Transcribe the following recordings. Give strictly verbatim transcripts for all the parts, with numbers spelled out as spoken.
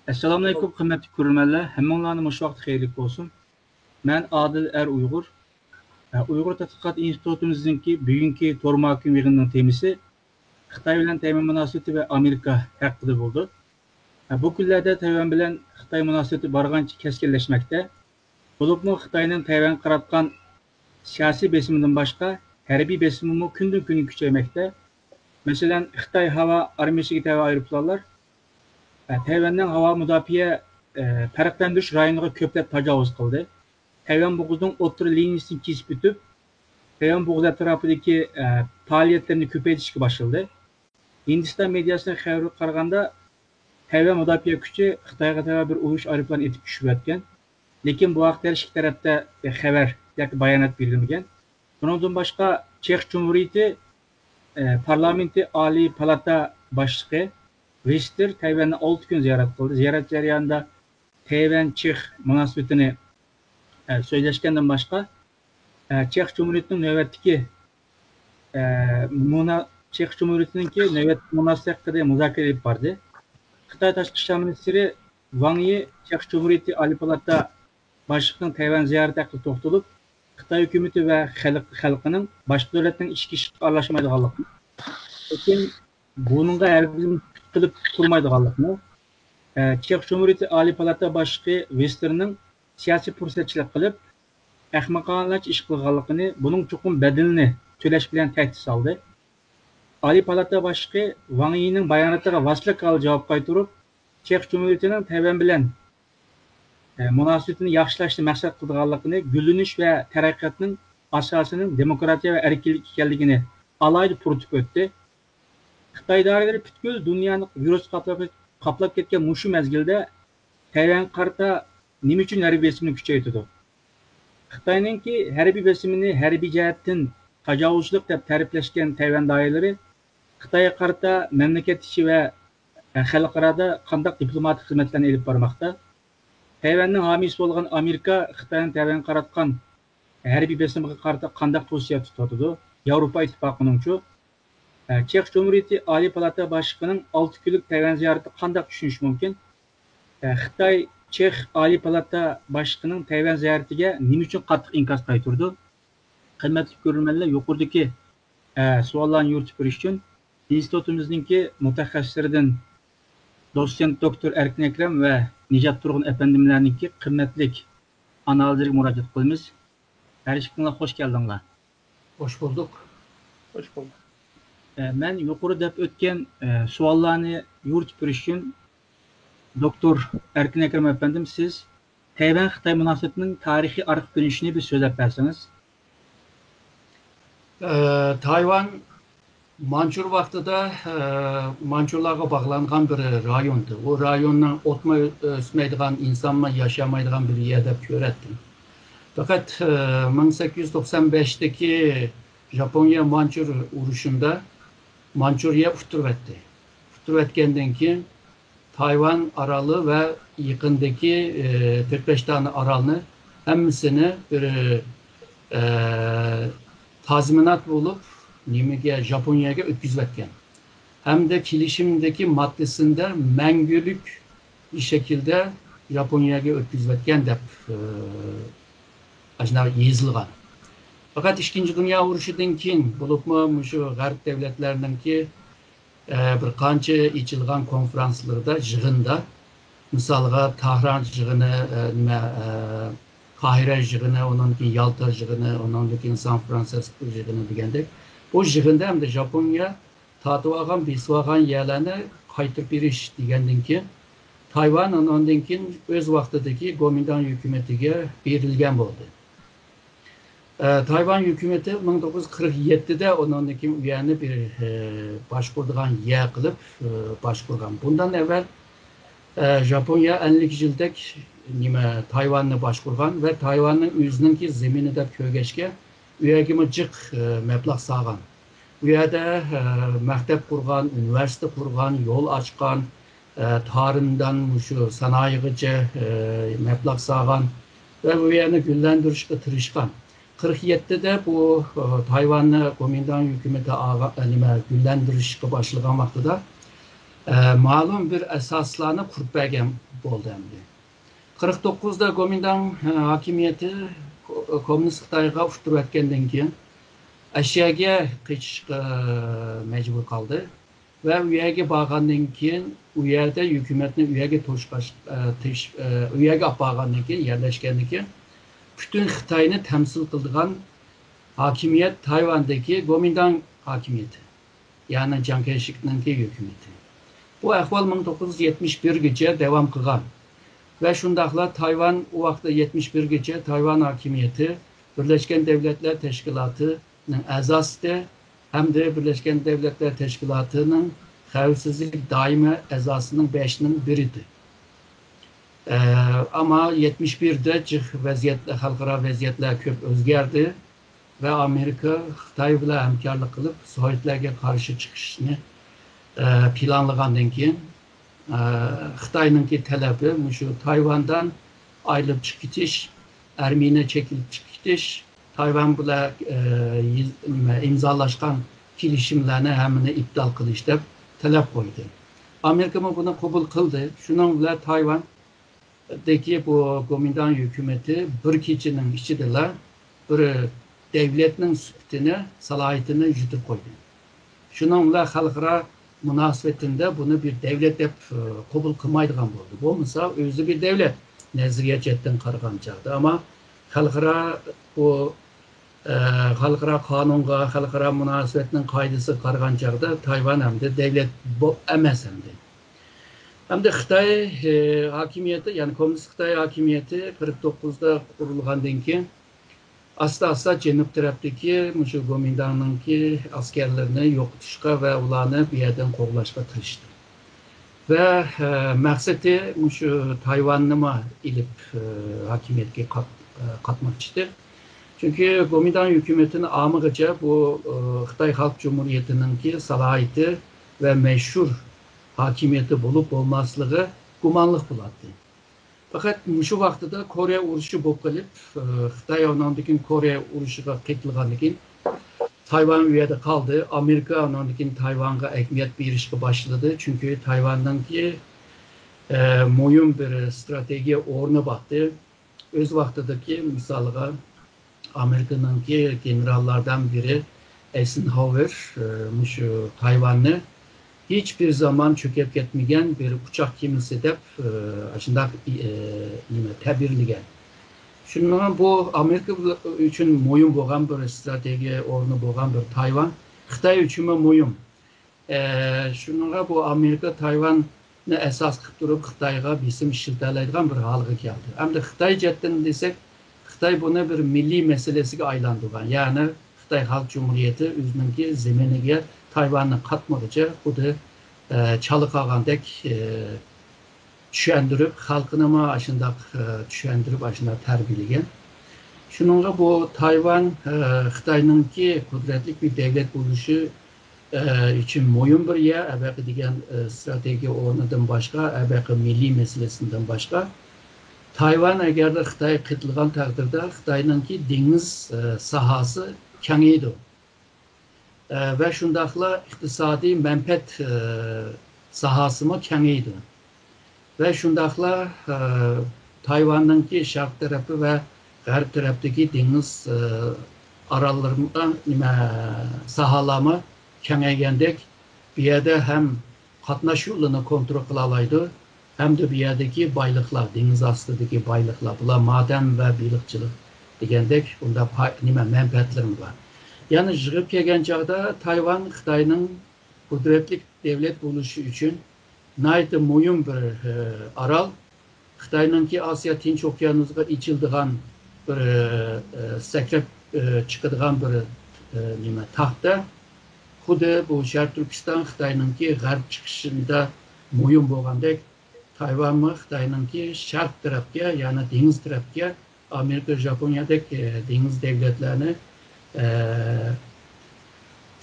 ئەسسالامۇئەلەيكۇم، قىممەتلىك كۆرۈرمەنلەر. ھەممىڭلارنى مۇشۇ ۋاقىت خەيرلىك بولسۇن. مەن ئادىل ئەر ئۇيغۇر. ئە، ئۇيغۇر تەتقىقات ئىنستىتۇتىمىزنىڭكى بۈگۈنكى تور مۇھاكىمە يىغىنىنىڭ تېمىسى خىتاي بىلەن تەيۋەن مۇناسىۋىتى ۋە ئامېرىكا ھەققىدە بولىدۇ. ئە، بۇ كۈنلەردە تەيۋەن بىلەن خىتاي مۇناسىۋىتى بارغانچە كەسكىنلەشمەكتە. بولۇپمۇ خىتاينىڭ تەيۋەنگە قاراتقان سىياسىي بېسىمىدىن باشقا، ھەربىي بېسىمىمۇ كۈندىن-كۈنگە كۈچەيمەكتە. مەسىلەن، خىتاي ھاۋا ئارمىيىسىگە تەۋە ئايروپىلانلار، ئە، تەيۋەننىڭ ھاۋا مۇداپىئە، ئە، پەرقلەندۈرۈش رايونىغا كۆپلەپ تاجاۋۇز قىلدى. تەيۋەن بوغۇزىنىڭ ئوتتۇرا لىنىيىسىنى كېسىپ ئۆتۈپ، تەيۋەن بوغۇزى ئەتراپىدىكى، ئە، پائالىيەتلىرىنى كۆپەيتىشكە باشلىدى. ھىندىستان مېدىياسىنىڭ خەۋىرىگە قارىغاندا، تەيۋەن مۇداپىئە كۈچى خىتايغا تەۋە بىر ئۇرۇش ئايروپىلانى ئېتىپ چۈشۈرۈۋەتكەن. لېكىن بۇ ھەقتە ھەر ئىككى تەرەپتە خەۋەر ياكى بايانات بېرىلمىگەن. بۇنىڭدىن باشقا، چېخ جۇمھۇرىيىتى، ئە، پارلامېنتى ئالىي پالاتا باشلىقى ۋىستېر تەيۋەننى ئالتە كۈن زىيارەت قىلدى. زىيارەت جەريانىدا تەيۋەن چېخ مۇناسىۋىتىنى، ئە، سۆزلەشكەندىن باشقا، ئە، چېخ جۇمھۇرىيىتىنىڭ نۆۋەتتىكى، ئە، مۇنا-، چېخ جۇمھۇرىيىتىنىڭكى نۆۋەتتىكى مۇناسىۋىتى ھەققىدە مۇزاكىرە ئېلىپ باردى. خىتاي تاشقى ئىشلار مىنىستىرى ۋاڭ يى چېخ جۇمھۇرىيىتى ئالىي پالاتا باشلىقىنىڭ تەيۋەن زىيارىتى ھەققىدە توختىلىپ، خىتاي ھۆكۈمىتى ۋە خەلق، خەلقىنىڭ باشقا دۆلەتنىڭ ئىچكى ئىشىغا ئارىلاشمايدىغانلىقىنى، لېكىن بۇنىڭغا ھەرگىزمۇ پۇت قىلىپ تۇرمايدىغانلىقىنى، ئە، چېخ جۇمھۇرىيىتى ئالىي پالاتا باشلىقى ۋىستېرنىڭ سىياسىي پۇرسەتچىلىك قىلىپ، ئەخمىقانىلەرچە ئىش قىلغانلىقىنى، بۇنىڭ چوقۇم بەدىلىنى تۆلەش بىلەن تەھدىت سالدى. ئالىي پالاتا باشلىقى ۋاڭ يىنىڭ باياناتىغا ۋاسلىك ھالدا جاۋاب قايتۇرۇپ، چېخ جۇمھۇرىيىتىنىڭ تەيۋەن بىلەن، ئە، مۇناسىۋىتىنى ياخشىلاشنى مەقسەت قىلىدىغانلىقىنى، گۈللىنىش ۋە تەرەققىياتنىڭ ئاساسىنىڭ دېموكراتىيە ۋە ئەركىنلىك ئىكەنلىكىنى ئالاھىدە پۇرىتىپ ئۆتتى. خىتاي ئىدارىلىرى پۈتكۈل دۇنيانى ۋىرۇس قاپلاپ، قاپلاپ كەتكەن مۇشۇ مەزگىلدە تەيۋەنگە قارىتا نېمە ئۈچۈن ھەربىي بېسىمنى كۈچەيتىدۇ؟ خىتاينىڭكى ھەربىي بېسىمىنى ھەربىي جەھەتتىن تاجاۋۇزچىلىق دەپ تەرىپلەشكەن تەيۋەن دائىرىلىرى خىتايغا قارىتا مەملىكەت ئىچى ۋە خەلقئارادا قانداق دىپلوماتىك خىزمەتلەرنى ئېلىپ بارماقتا؟ تەيۋەننىڭ ھامىيسى بولغان ئامېرىكا خىتاينىڭ تەيۋەنگە قاراتقان ھەربىي بېسىمىغا قارىتا قانداق پوزىتسىيە تۇتۇۋاتىدۇ؟ ياۋروپا ئىتتىپاقىنىڭچۇ؟ ئە، چېخ جۇمھۇرىيىتى ئالىي پالاتا باشلىقىنىڭ ئالتە كۈنلۈك تەيۋەن زىيارىتىنى قانداق چۈشىنىش مۇمكىن؟ ئە، خىتاي چېخ ئالىي پالاتا باشلىقىنىڭ تەيۋەن زىيارىتىگە نېمە ئۈچۈن قاتتىق ئىنكاس قايتۇرىدۇ؟ قىممەتلىك كۆرۈرمەنلەر، يۇقىرىدىكى، ئە، سوئاللارنى يورۇتۇپ بېرىش ئۈچۈن ئىنستىتۇتىمىزنىڭكى مۇتەخەسسىسلىرىدىن دوتسېنت دوكتور ئەركىن ئەكرەم ۋە نىجات تۇرغۇن ئەپەندىملەرنىڭكى قىممەتلىك ئانالىزلىرىگە مۇراجىئەت قىلىمىز. ھەر ئىككىڭلار خوش كەلدىڭلار. خوش بولدۇق. خوش بولدۇق. ئە، مەن يۇقىرى دەپ ئۆتكەن، ئە، سوئاللارنى يورۇتۇپ بېرىش ئۈچۈن دوكتور ئەركىن ئەكرەم ئەپەندىم، سىز تەيۋەن خىتاي مۇناسىۋىتىنىڭ تارىخىي ئارقا كۆرۈنۈشىنى بىر سۆزلەپ بەرسىڭىز. ئە، تايۋان مانچۇر ۋاقتىدا، ئە، مانچۇرلارغا باغلانغان بىر رايوندى. ئۇ رايوننىڭ ئوتمۇ ئۆسمەيدىغان، ئىنسانمۇ ياشىيالمايدىغان بىر يەر دەپ كۆرەتتى. پەقەت، ئە، مىڭ سەككىز يۈز توقسان بەشتىكى ژاپونىيە مانچۇر ئۇرۇشىندا مانچۇرىيە ئۇتتۇرۇۋەتتى. ئۇتتۇرۇۋەتكەندىن كېيىن تايۋان ئارالى ۋە يېقىندىكى، ئى، تۆت-بەش دانە ئارالنى ھەممىسىنى بىر، ئە، تازمىنات بولۇپ نېمىگە، ژاپونىيەگە ئۆتكۈزۈۋەتكەن. ھەمدە كېلىشىمدىكى ماددىسىندە مەڭگۈلۈك شەكىلدە ژاپونىيەگە ئۆتكۈزۈۋەتكەن دەپ، ئە، ئاشۇنداق يېزىلغان. پەقەت ئىككىنچى دۇنيا ئۇرۇشىدىن كېيىن، بولۇپمۇ مۇشۇ غەرب دەۋلەتلەرنىڭكى، ئە، بىر قانچە ئېچىلغان كونفرانسلىرىدا، يىغىندا، مىسالغا، تاھران يىغىنى، ئە، نېمە، ئە، قاھىرە يىغىنى، ئۇنىڭدىن كېيىن يالتا يىغىنى، ئۇنىڭدىن كېيىن سان فرانسىسكو يىغىنى دېگەندەك، بۇ يىغىندا ھەمدە ژاپونىيە تارتىۋالغان، بېسىۋالغان يەرلەرنى قايتۇرۇپ بېرىش دېگەندىن كېيىن، تايۋان ئۇنىڭدىن كېيىن ئۆز ۋاقتىدىكى گومىنداڭ ھۆكۈمىتىگە بېرىلگەن بولدى. ئە، تايۋان ھۆكۈمىتى مىڭ توققۇز يۈز قىرىق يەتتىدە ئۇنىڭدىن كېيىن ئۇ يەرنى بىر، ئە، باشقۇرىدىغان يەر قىلىپ، ئە، باشقۇرغان. بۇندىن ئەۋۋەل، ئە، ژاپونىيە ئەللىك يىلدەك نېمە، تايۋاننى باشقۇرغان ۋە تايۋاننى ئۆزىنىڭكى زېمىنى دەپ كۆرگەچكە، ئۇ يەرگىمۇ جىق، ئە، مەبلەغ سالغان. ئۇ يەردە، ئە، مەكتەپ قۇرغان، ئۇنىۋېرسىتېت قۇرغان، يول ئاچقان، ئە، تارىمدىن مۇشۇ سانائىيغىچە، ئە، مەبلەغ سالغان ۋە بۇ يەرنى گۈللەندۈرۈشكە تىرىشقان. قىرىق يەتتىدە بۇ، ئە، تايۋاننى گومىنداڭ ھۆكۈمىتى ئالغا-، ئە، نېمە، گۈللەندۈرۈشكە باشلىغان ۋاقتىدا، مەلۇم بىر ئاساسلارنى قۇرۇپ بەرگەن بولدى ئەمدى. قىرىق توققۇزدا گومىنداڭ ھاكىمىيىتى كوممۇنىست خىتايغا ئۇتتۇرۇۋەتكەندىن كېيىن، ئەشياگە قېچىشقا مەجبۇر قالدى ۋە ئۇ يەرگە بارغاندىن كېيىن، ئۇ يەردە ھۆكۈمەتنى ئۇ يەرگە توشقاش، ئە، تېش-، ئە، ئۇ يەرگە ئاپ بارغاندىن كېيىن، يەرلەشكەندىن كېيىن، پۈتۈن خىتاينى تەمسىل قىلىدىغان ھاكىمىيەت تايۋاندىكى گومىنداڭ ھاكىمىيىتى، يەنى جياڭ كەيشىكنىڭكى ھۆكۈمىتى. بۇ ئەھۋال مىڭ توققۇز يۈز يەتمىش بىرگىچە داۋام قىلغان ۋە شۇنداقلا تايۋان، ئۇ ۋاقىتتا يەتمىش بىرگىچە تايۋان ھاكىمىيىتى بىرلەشكەن دەۋلەتلەر تەشكىلاتىنىڭ ئەزاسى ئىدى ھەمدە بىرلەشكەن دەۋلەتلەر تەشكىلاتىنىڭ خەۋپسىزلىك دائىمىي ئەزاسىنىڭ بەشنىڭ بىرى ئىدى. ئە، ئەمما يەتمىش بىردە جىق ۋەزىيەت، خەلقئارا ۋەزىيەتلەر كۆپ ئۆزگەردى ۋە ئامېرىكا خىتاي بىلەن ھەمكارلىق قىلىپ، سوۋېتلەرگە قارشى چىقىشنى، ئە، پىلانلىغاندىن كېيىن، ئە، خىتاينىڭكى تەلىپى مۇشۇ تايۋاندىن ئايرىلىپ چىقىپ كېتىش، ئارمىيىنى چېكىنىپ چىقىپ كېتىش، تايۋان بىلەن، ئە، يىز-، نېمە، ئىمزالاشقان كېلىشىملەرنى ھەممىنى ئىپتال قىلىش دەپ تەلەپ قويدى. ئامېرىكىمۇ بۇنى قوبۇل قىلدى. شۇنىڭ بىلەن تايۋاندىكى بۇ گومىنداڭ ھۆكۈمىتى بىر كېچىنىڭ ئىچىدىلا بىر دەۋلەتنىڭ سۈپىتىنى، سالاھىيىتىنى يىتىپ قويدى. شۇنىڭ بىلەن خەلقئارا مۇناسىۋىتىدە بۇنى بىر دەۋلەت دەپ، ئە، قوبۇل قىلمايدىغان بولدى. بولمىسا ئۆزى بىر دەۋلەت نەزەرىيە جەھەتتىن قارىغان چاغدا. ئەمما خەلقئارا بۇ، ئە، خەلقئارا قانۇنغا، خەلقئارا مۇناسىۋەتنىڭ قائىدىسىگە قارىغان چاغدا تايۋان ئەمدى دەۋلەت بو-، ئەمەس ئەمدى. ئەمدى خىتاي، ئە، ھاكىمىيىتى، يەنى كوممۇنىست خىتاي ھاكىمىيىتى قىرىق توققۇزدا قۇرۇلغاندىن كېيىن، ئاستا-ئاستا جەنۇب تەرەپتىكى مۇشۇ گومىنداڭنىڭكى ئەسكەرلىرىنى يوقىتىشقا ۋە ئۇلارنى بۇ يەردىن قوغلاشقا تىرىشتى. ۋە، ئە، مەقسىتى مۇشۇ تايۋاننىمۇ ئېلىپ، ئە، ھاكىمىيەتكە قات-، ئە، قاتماقچى ئىدى. چۈنكى گومىنداڭ ھۆكۈمىتىنى ئالمىغىچە بۇ، ئە، خىتاي خەلق جۇمھۇرىيىتىنىڭكى سالاھىيىتى ۋە مەشھۇر ھاكىمىيىتى بولۇپ بولماسلىقى گۇمانلىق بولاتتى. پەقەت مۇشۇ ۋاقتىدا كورېيە ئۇرۇشى بولۇپ قېلىپ، ئى، خىتاي ئۇنىڭدىن كېيىن كورېيە ئۇرۇشىغا قېتىلغاندىن كېيىن، تايۋان ئۇ يەردە قالدى. ئامېرىكا ئۇنىڭدىن كېيىن تايۋانغا ئەھمىيەت بېرىشكە باشلىدى. چۈنكى تايۋاننىڭكى، ئى، مۇھىم بىر ستراتېگىيە ئورنى بار ئىدى. ئۆز ۋاقتىدىكى، مىسالغا، ئامېرىكىنىڭكى گېنېراللاردىن بىرى ئەيسېنھاۋېر، ئى، مۇشۇ تايۋاننى ھېچبىر زامان چۆكۈپ كەتمىگەن بىر ئۇچاق كېمىسى دەپ، ئى، ئاشۇنداق، ئى، نېمە، تەبىرلىگەن. شۇنىڭ بۇ ئامېرىكا ئۈچۈن مۇھىم بولغان بىر ستراتېگىيە ئورنى بولغان بىر تايۋان خىتاي ئۈچۈنمۇ مۇھىم. ئە، شۇنىڭغا بۇ ئامېرىكا تايۋاننى ئاساس قىلىپ تۇرۇپ خىتايغا بېسىم ئىشلىتەلەيدىغان بىر ھالغا كەلدى. ئەمدى خىتاي جەھەتتىن دېسەك، خىتاي بۇنى بىر مىللىي مەسىلىسىگە ئايلاندۇرغان. يەنى خىتاي خەلق جۇمھۇرىيىتى ئۆزىنىڭكى زېمىنىگە تايۋاننى قاتمىغۇچە خۇددى، ئە، چالا قالغاندەك، ئە، چۈشەندۈرۈپ، خەلقىنىمۇ ئاشۇنداق، ئە، چۈشەندۈرۈپ، ئاشۇنداق تەربىيەلىگەن. شۇنىڭغا بۇ تايۋان، ئە، خىتاينىڭكى قۇدرەتلىك بىر دەۋلەت بولۇشى ئۈچۈن مۇھىم بىر يەر، ئەبەقى دېگەن، ئى، ستراتېگىيە ئورنىدىن باشقا، ئەبەقى مىللىي مەسىلىسىدىن باشقا، تايۋان ئەگەردە خىتايغا قېتىلغان تەقدىردە، خىتاينىڭكى دېڭىز، ئى، ساھەسى كېڭىيىدۇ. ئى، ۋە شۇنداقلا ئىقتىسادىي مەنپەئەت، ئى، ساھەسىمۇ كېڭىيىدۇ. ۋە شۇنداقلا، ئە، تايۋاننىڭكى شەرق تەرەپى ۋە غەرب تەرەپتىكى دېڭىز، ئە، ئاراللىرىمۇ، نېمە، ساھەلەرمۇ كېڭەيگەندەك، بۇ يەردە ھەم قاتناش يولىنى كونترول قىلالايدۇ، ھەمدە بۇ يەردىكى بايلىقلار، دېڭىز ئاستىدىكى بايلىقلار، بۇلار مادەن ۋە بېلىقچىلىق دېگەندەك، بۇنداق پا-، نېمە، مەنپەئەتلىرىمۇ بار. يەنى يىغىپ كەلگەن چاغدا تايۋان خىتاينىڭ قۇدرەتلىك دەۋلەت بولۇشى ئۈچۈن ناھايىتى مۇھىم بىر، ئى، ئارال. خىتاينىڭكى ئاسىيا تىنچ ئوكيانۇسىغا ئېچىلىدىغان بىر، ئى، سەكرەپ، ئى، چىقىدىغان بىر، ئى، نېمە، تاختا. خۇددى بۇ شەرقىي تۈركىستان خىتاينىڭكى غەرب چىقىشىدا مۇھىم بولغاندەك، تايۋانمۇ خىتاينىڭكى شەرق تەرەپكە، يەنى دېڭىز تەرەپكە ئامېرىكا، ژاپونىيەدەك، ئە، دېڭىز دەۋلەتلەرنى، ئە،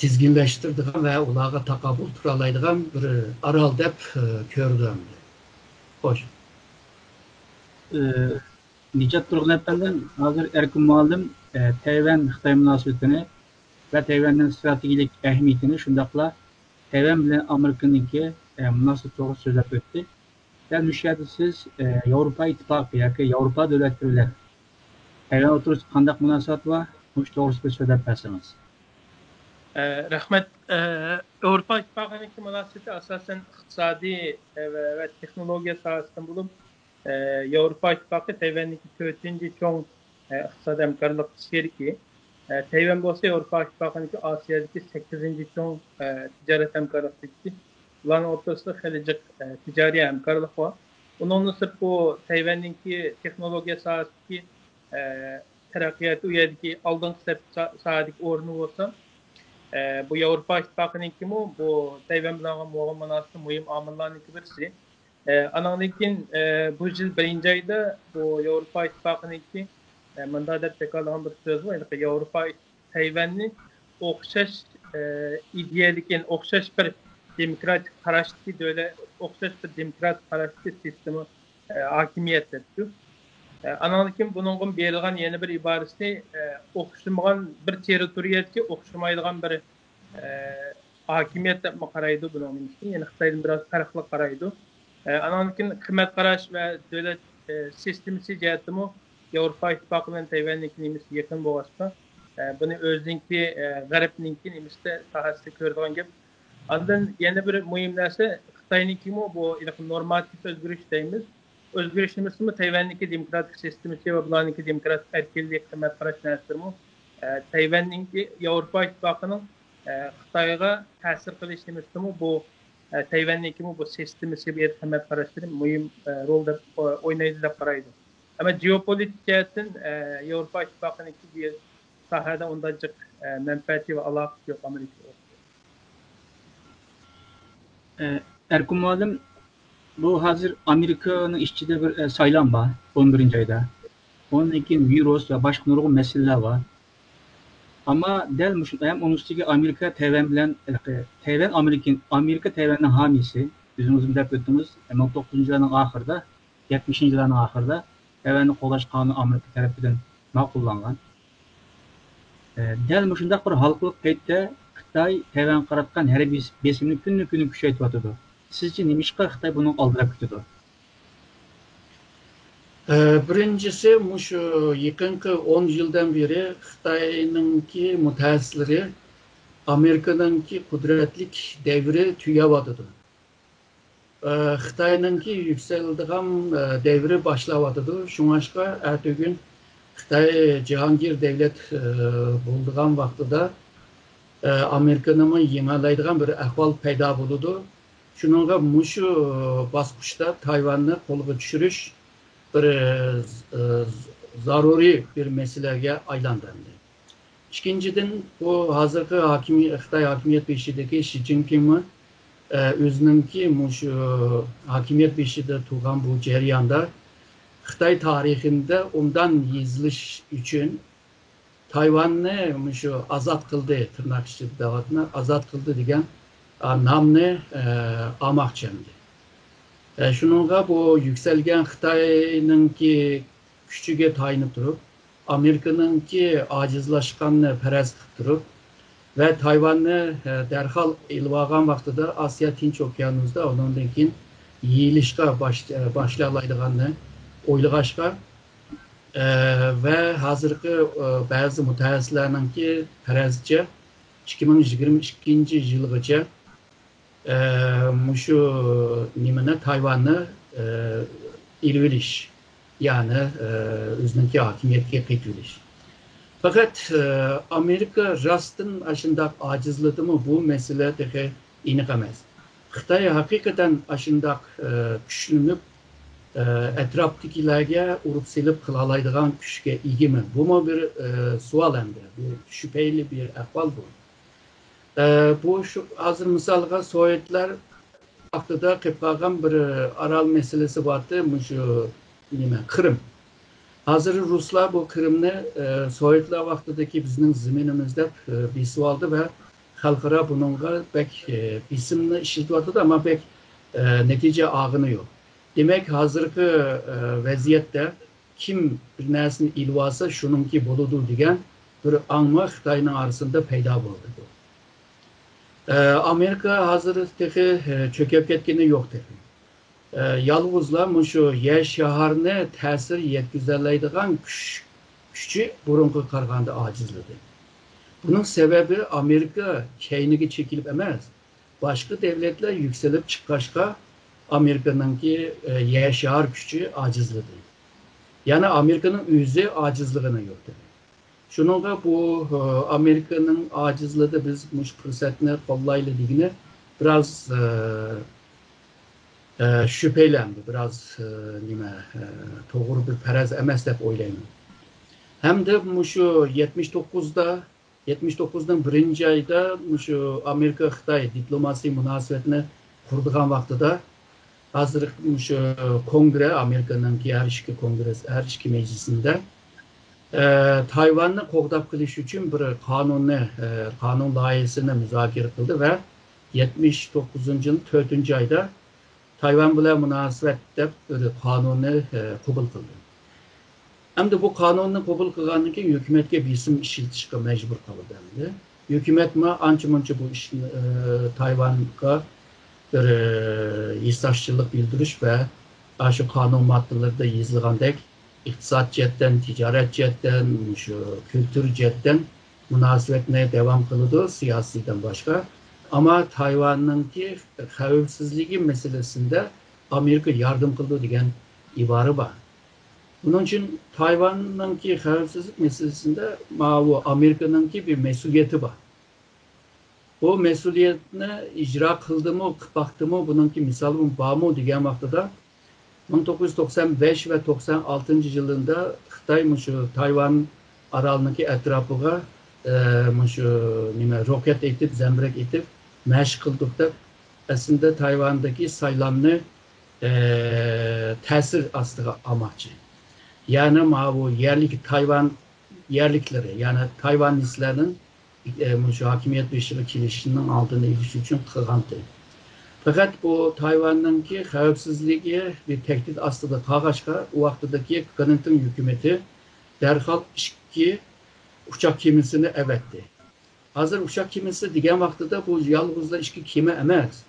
تىزگىنلەشتۈرىدىغان ۋە ئۇلارغا تاقابىل تۇرالايدىغان بىر ئارال دەپ، ئە، كۆرىدۇ ئەمدى. خوش. ئە، نىجات تۇرغۇن ئەپەندىم، ھازىر ئەركىن مۇئەللىم، ئە، تەيۋەن خىتاي مۇناسىۋىتىنى ۋە تەيۋەننىڭ ستراتېگىيەلىك ئەھمىيىتىنى، شۇنداقلا تەيۋەن بىلەن ئامېرىكىنىڭكى ئە، مۇناسىۋەت توغرىسىدا سۆزلەپ ئۆتتى. دەل مۇشۇ يەردە سىز، ئە، ياۋروپا ئىتتىپاقى ياكى ياۋروپا دۆلەتلىرى بىلەن تەيۋەن ئوتتۇرىسىدا قانداق مۇناسىۋەت بار؟ مۇشۇ توغرىسىدا بىر سۆزلەپ بەرسىڭىز. ئە، رەھمەت. ئە، ياۋروپا ئىتتىپاقىنىڭكى مۇناسىۋىتى ئاساسەن ئىقتىسادىي، ئە، ۋە، ۋە تېخنولوگىيە ساھەسىدىن بولۇپ، ئە، ياۋروپا ئىتتىپاقى تەيۋەننىڭكى تۆتىنچى چوڭ، ئە، ئىقتىسادىي ھەمكارلىق شېرىكى. ئە، تەيۋەن بولسا ياۋروپا ئىتتىپاقىنىڭكى ئاسىيادىكى سەككىزىنچى چوڭ، ئە، تىجارەت ھەمكارلىق شېرىكى. بۇلارنىڭ ئوتتۇرىسىدا خېلى جىق، ئە، تىجارىي ھەمكارلىق بار. ئۇنىڭدىن سىرت، بۇ تەيۋەننىڭكى تېخنولوگىيە ساھەسىدىكى، ئە، تەرەققىياتى، ئۇ يەردىكى ئالدىنقى سەپ سا-، ساھەدىكى ئورنى بولسا، ئە، بۇ ياۋروپا ئىتتىپاقىنىڭكىمۇ بۇ تەيۋەن بىلەن بولغان مۇناسىۋىتى مۇھىم ئامىللارنىڭكى بىرسى. ئە، ئانىڭدىن كېيىن، ئە، بۇ يىل بىرىنچى ئايدا بۇ ياۋروپا ئىتتىپاقىنىڭكى، ئە، مۇنداق دەپ جاكارلىغان بىر سۆز بار، ھېلىقى ياۋروپا تەيۋەننى ئوخشاش، ئە، ئىدىيەدىكى، يەنى ئوخشاش بىر دېموكراتىك قاراشتىكى دۆلەت، ئوخشاش بىر دېموكراتىك قاراشتىكى سىستېما، ئە، ھاكىمىيەت دەپتۇ. ئە، ئانىڭدىن كېيىن بۇنىڭغا بېرىلغان يەنە بىر ئىبارىسى، ئە، ئوخشىمىغان بىر تېررىتورىيەدىكى ئوخشىمايدىغان بىر، ئە، ھاكىمىيەت دەپمۇ قارايدۇ بۇنىڭ نېمىسىنى. يەنى خىتايدىن بىراز پەرقلىق قارايدۇ. ئە، ئانىڭدىن كېيىن قىممەت قاراش ۋە دۆلەت، ئە، سىستېمىسى جەھەتتىمۇ ياۋروپا ئىتتىپاقى بىلەن تەيۋەننىڭكى نېمىسى يېقىن بولغاچقا، ئە، بۇنى ئۆزىنىڭكى، ئە، غەربنىڭكى نېمىسىدە، ساھەسىدە كۆرىدىغان گەپ. ئاندىن يەنە بىر مۇھىم نەرسە، خىتاينىڭكىمۇ بۇ ھېلىقى نورماتىپ ئۆزگىرىش دەيمىز. ئۆزگىرىش نېمىسىمۇ تەيۋەننىڭكى دېموكراتىك سىستېمىسى ۋە بۇلارنىڭكى دېموكراتىك ئەركىنلىك، قىممەت قاراش نەرسىلىرىمۇ، ئە، تەيۋەننىڭكى ياۋروپا ئىتتىپاقىنىڭ، ئە، خىتايغا تەسىر قىلىش نېمىسىمۇ بۇ، ئە، تەيۋەننىڭكىمۇ بۇ سىستېمىسى، بۇ يەردە قىممەت قاراشلىرى مۇھىم، ئە، رول دەپ، ئە، ئوينايدۇ دەپ قارايدۇ. ئەمما جېئوپولىتىك جەھەتتىن، ئە، ياۋروپا ئىتتىپاقىنىڭكى بۇ ساھەدە ئۇنداق جىق، ئە، مەنپەئەتى ۋە ئالاقىسى يوق ئامېرىكا. ئە، ئەركىن مۇئەللىم، بۇ ھازىر ئامېرىكىنىڭ ئىچىدە بىر، ئە، سايلام بار، ئون بىرىنچى ئايدا. ئۇنىڭدىن كېيىن ۋىرۇس ۋە باشقا نۇرغۇن مەسىلىلەر بار. ئەمما دەل مۇشۇ ھەم ئۇنىڭ ئۈستىگە ئامېرىكا تەيۋەن بىلەن، ئە، تەيۋەن ئامېرىكا، ئامېرىكا تەيۋەننىڭ ھامىيسى، ئۆزىڭىزمۇ دەپ ئۆتتىڭىز، مىڭ توققۇز يۈز يىللارنىڭ ئاخىرىدا، يەتمىشىنچى يىللارنىڭ ئاخىرىدا تەيۋەننى قوغداش قانۇنى ئامېرىكا تەرىپىدىن ماقۇللانغان. ئە، دەل مۇشۇنداق بىر ھالقىلىق پەيتتە خىتاي تەيۋەنگە قاراتقان ھەربىي بېسىمىنى كۈندىن-كۈنگە كۈچەيتىۋاتىدۇ. سىزچە نېمىشقا خىتاي بۇنىڭغا ئالدىراپ كېتىدۇ؟ ئە، بىرىنچىسى، مۇشۇ يېقىنقى ئون يىلدىن بېرى خىتاينىڭكى مۇتەخەسسىسلىرى ئامېرىكىنىڭكى قۇدرەتلىك دەۋرى تۈگەۋاتىدۇ. ئە، خىتاينىڭكى يۈكسىلىدىغان، ئە، دەۋرى باشلاۋاتىدۇ. شۇڭلاشقا ئەتىگۈن خىتاي جاھانگىر دەۋلەت، ئە، بولىدىغان ۋاقتىدا، ئە، ئامېرىكىنىمۇ يېڭەلەيدىغان بىر ئەھۋال پەيدا بولىدۇ. شۇنىڭغا مۇشۇ باسقۇچتا تايۋاننى قولغا چۈشۈرۈش بىر، ئە، زارۇرىي بىر مەسىلىگە ئايلاندى ئەمدى. ئىككىنچىدىن، بۇ ھازىرقى ھاكىمىي-، خىتاي ھاكىمىيەت بېشىدىكى شى جىنپىڭمۇ، ئە، ئۆزىنىڭكى مۇشۇ ھاكىمىيەت بېشىدا تۇرغان بۇ جەرياندا خىتاي تارىخىنى ئوبدان يېزىلىش ئۈچۈن تايۋاننى مۇشۇ ئازاد قىلدى، تىرناق ئىچىدە دەۋاتىمەن، ئازاد قىلدى دېگەن، ئا، نامنى، ئە، ئالماقچى ئەمدى. ئە، شۇنىڭغا بۇ يۈكسەلگەن خىتاينىڭكى كۈچىگە تايىنىپ تۇرۇپ، ئامېرىكىنىڭكى ئاجىزلاشقاننى پەرەز قىلىپ تۇرۇپ ۋە تايۋاننى، ئە، دەرھال ئېلىۋالغان ۋاقتىدا ئاسىيا تىنچ ئوكيانۇسىدا ئۇنىڭدىن كېيىن يېيىلىشقا باش-، ئە، باشلايدىغاننى ئويلىغاچقا، ئە، ۋە ھازىرقى، ئە، بەزى مۇتەخەسسىسلەرنىڭكى پەرەزىچە، ئىككى مىڭ يىگىرمە ئىككىنچى يىلغىچە ئە، مۇشۇ نېمىنى، تايۋاننى، ئە، ئېلىۋېلىش، يەنى، ئە، ئۆزىنىڭكى ھاكىمىيەتكە قېتىۋېلىش. پەقەت، ئە، ئامېرىكا راستتىن ئاشۇنداق ئاجىزلىدىمۇ، بۇ مەسىلە تېخى ئېنىق ئەمەس. خىتاي ھەقىقەتەن ئاشۇنداق، ئە، كۈچلىنىپ، ئە، ئەتراپتىكىلەرگە ئۇرۇپ سېلىپ قىلالايدىغان كۈچكە ئىگىمۇ؟ بۇمۇ بىر، ئە، سوئال ئەمدى. بىر شۈبھىلىك بىر ئەھۋال بۇ. ئە، بۇ شۇ، ھازىر مىسالغا سوۋېتلار ۋاقتىدا قېلىپ قالغان بىر ئارال مەسىلىسى بارتى، مۇشۇ نېمە، قىرىم. ھازىر رۇسلار بۇ قىرىمنى، ئە، سوۋېتلار ۋاقتىدىكى بىزنىڭ زېمىنىمىز دەپ، ئە، بېسىۋالدى ۋە خەلقئارا بۇنىڭغا بەك، ئە، بېسىمنى ئىشلىتىۋاتىدۇ، ئەمما بەك، ئە، نەتىجە ئالغىنى يوق. دېمەك، ھازىرقى، ئە، ۋەزىيەتتە كىم بىر نەرسىنى ئېلىۋالسا، شۇنىڭكى بولىدۇ دېگەن بىر ئاڭمۇ خىتاينىڭ ئارىسىدا پەيدا بولدى بۇ. ئامېرىكا ھازىر تېخى چۆكۈپ كەتكىنى يوق تېخى. يالغۇزلا مۇشۇ يەر شارنى تەسىر يەتكۈزەلەيدىغان كۈچ، كۈچى بۇرۇنقىغا قارىغاندا ئاجىزلىدى. بۇنىڭ سەۋەبى ئامېرىكا كەينىگە چېكىلىپ ئەمەس، باشقا دۆلەتلەر يۈكسىلىپ چىققاچقا، ئامېرىكىنىڭكى يەر شار كۈچى ئاجىزلىدى. يەنى ئامېرىكىنىڭ ئۆزى ئاجىزلىغىنى يوق. شۇنىڭغا بۇ ئامېرىكىنىڭ ئاجىزلىدى، بىز مۇشۇ پۇرسەتنى قوللايلى دېگىنى بىراز شۈبھىلەندى، بىراز نېمە، توغرا بىر پەرەز ئەمەس دەپ ئويلايمەن. ھەمدە مۇشۇ يەتمىش توققۇزدا، يەتمىش توققۇزنىڭ بىرىنچى ئايدا مۇشۇ ئامېرىكا خىتاي دىپلوماسىي مۇناسىۋەتنى قۇرىدىغان ۋاقتىدا، ھازىر مۇشۇ كونگرې، ئامېرىكىنىڭكى ھەر ئىككى كونگرېس، ھەر ئىككى مەجلىسىندە تايۋاننى قوغداپ قېلىش ئۈچۈن بىر قانۇننى، قانۇن لايىھىسىنى مۇزاكىرە قىلدى ۋە يەتمىش توققۇزىنچى يىل تۆتىنچى ئايدا تايۋان بىلەن مۇناسىۋەت دەپ بىر قانۇننى قوبۇل قىلدى. ئەمدى بۇ قانۇننى قوبۇل قىلغاندىن كېيىن ھۆكۈمەتكە بېسىم ئىشلىتىشقا مەجبۇر قالدى ئەمدى. ھۆكۈمەتمۇ ئانچە-مۇنچە بۇ ئىشنى، تايۋانغا بىر ھېسداشچىلىق بىلدۈرۈش ۋە ئاشۇ قانۇن ماددىلىرىدا يېزىلغاندەك ئىقتىساد جەھەتتىن، تىجارەت جەھەتتىن، مۇشۇ كۈلتۈر جەھەتتىن مۇناسىۋەتنى داۋام قىلىدۇ، سىياسىيدىن باشقا. ئەمما تايۋاننىڭكى خەۋپسىزلىكى مەسىلىسىندە ئامېرىكا ياردەم قىلىدۇ دېگەن ئىبارە بار. بۇنىڭ ئۈچۈن تايۋاننىڭكى خەۋپسىزلىك مەسىلىسىندە ماۋۇ ئامېرىكىنىڭكى بىر مەسئۇلىيىتى بار. بۇ مەسئۇلىيەتنى ئىجرا قىلدىمۇ، قىلىپ باقتىمۇ، بۇنىڭكى مىسالىمۇ بارمۇ دېگەن ۋاقتىدا، مىڭ توققۇز يۈز توقسان بەش ۋە توقسان ئالتىنچى يىللىرىدا خىتاي مۇشۇ تايۋان ئارالنىڭكى ئەتراپىغا، ئە، مۇشۇ نېمە، روكەت ئېتىپ، زەمبىرەك ئېتىپ، مەشىق قىلدۇق دەپ، ئەسلىدە تايۋاندىكى سايلامنى، ئە، تەسىر ئاستىغا ئالماقچى. يەنى ماۋۇ يەرلىك تايۋان يەرلىكلىرى، يەنى تايۋانلىسلارنىڭ، ئە، مۇشۇ ھاكىمىيەت بېشىغا كېلىشىنىڭ ئالدىنى ئېلىش ئۈچۈن قىلغانتى. پەقەت بۇ تايۋاننىڭكى خەۋپسىزلىكى بىر تەھدىت ئاستىدا قالغاچقا، ئۇ ۋاقتىدىكى كلىنتون ھۆكۈمىتى دەرھال ئىككى ئۇچاق كېمىسىنى ئەۋەتتى. ھازىر ئۇچاق كېمىسى دېگەن ۋاقتىدا بۇ يالغۇزلا ئىككى كېمە ئەمەس.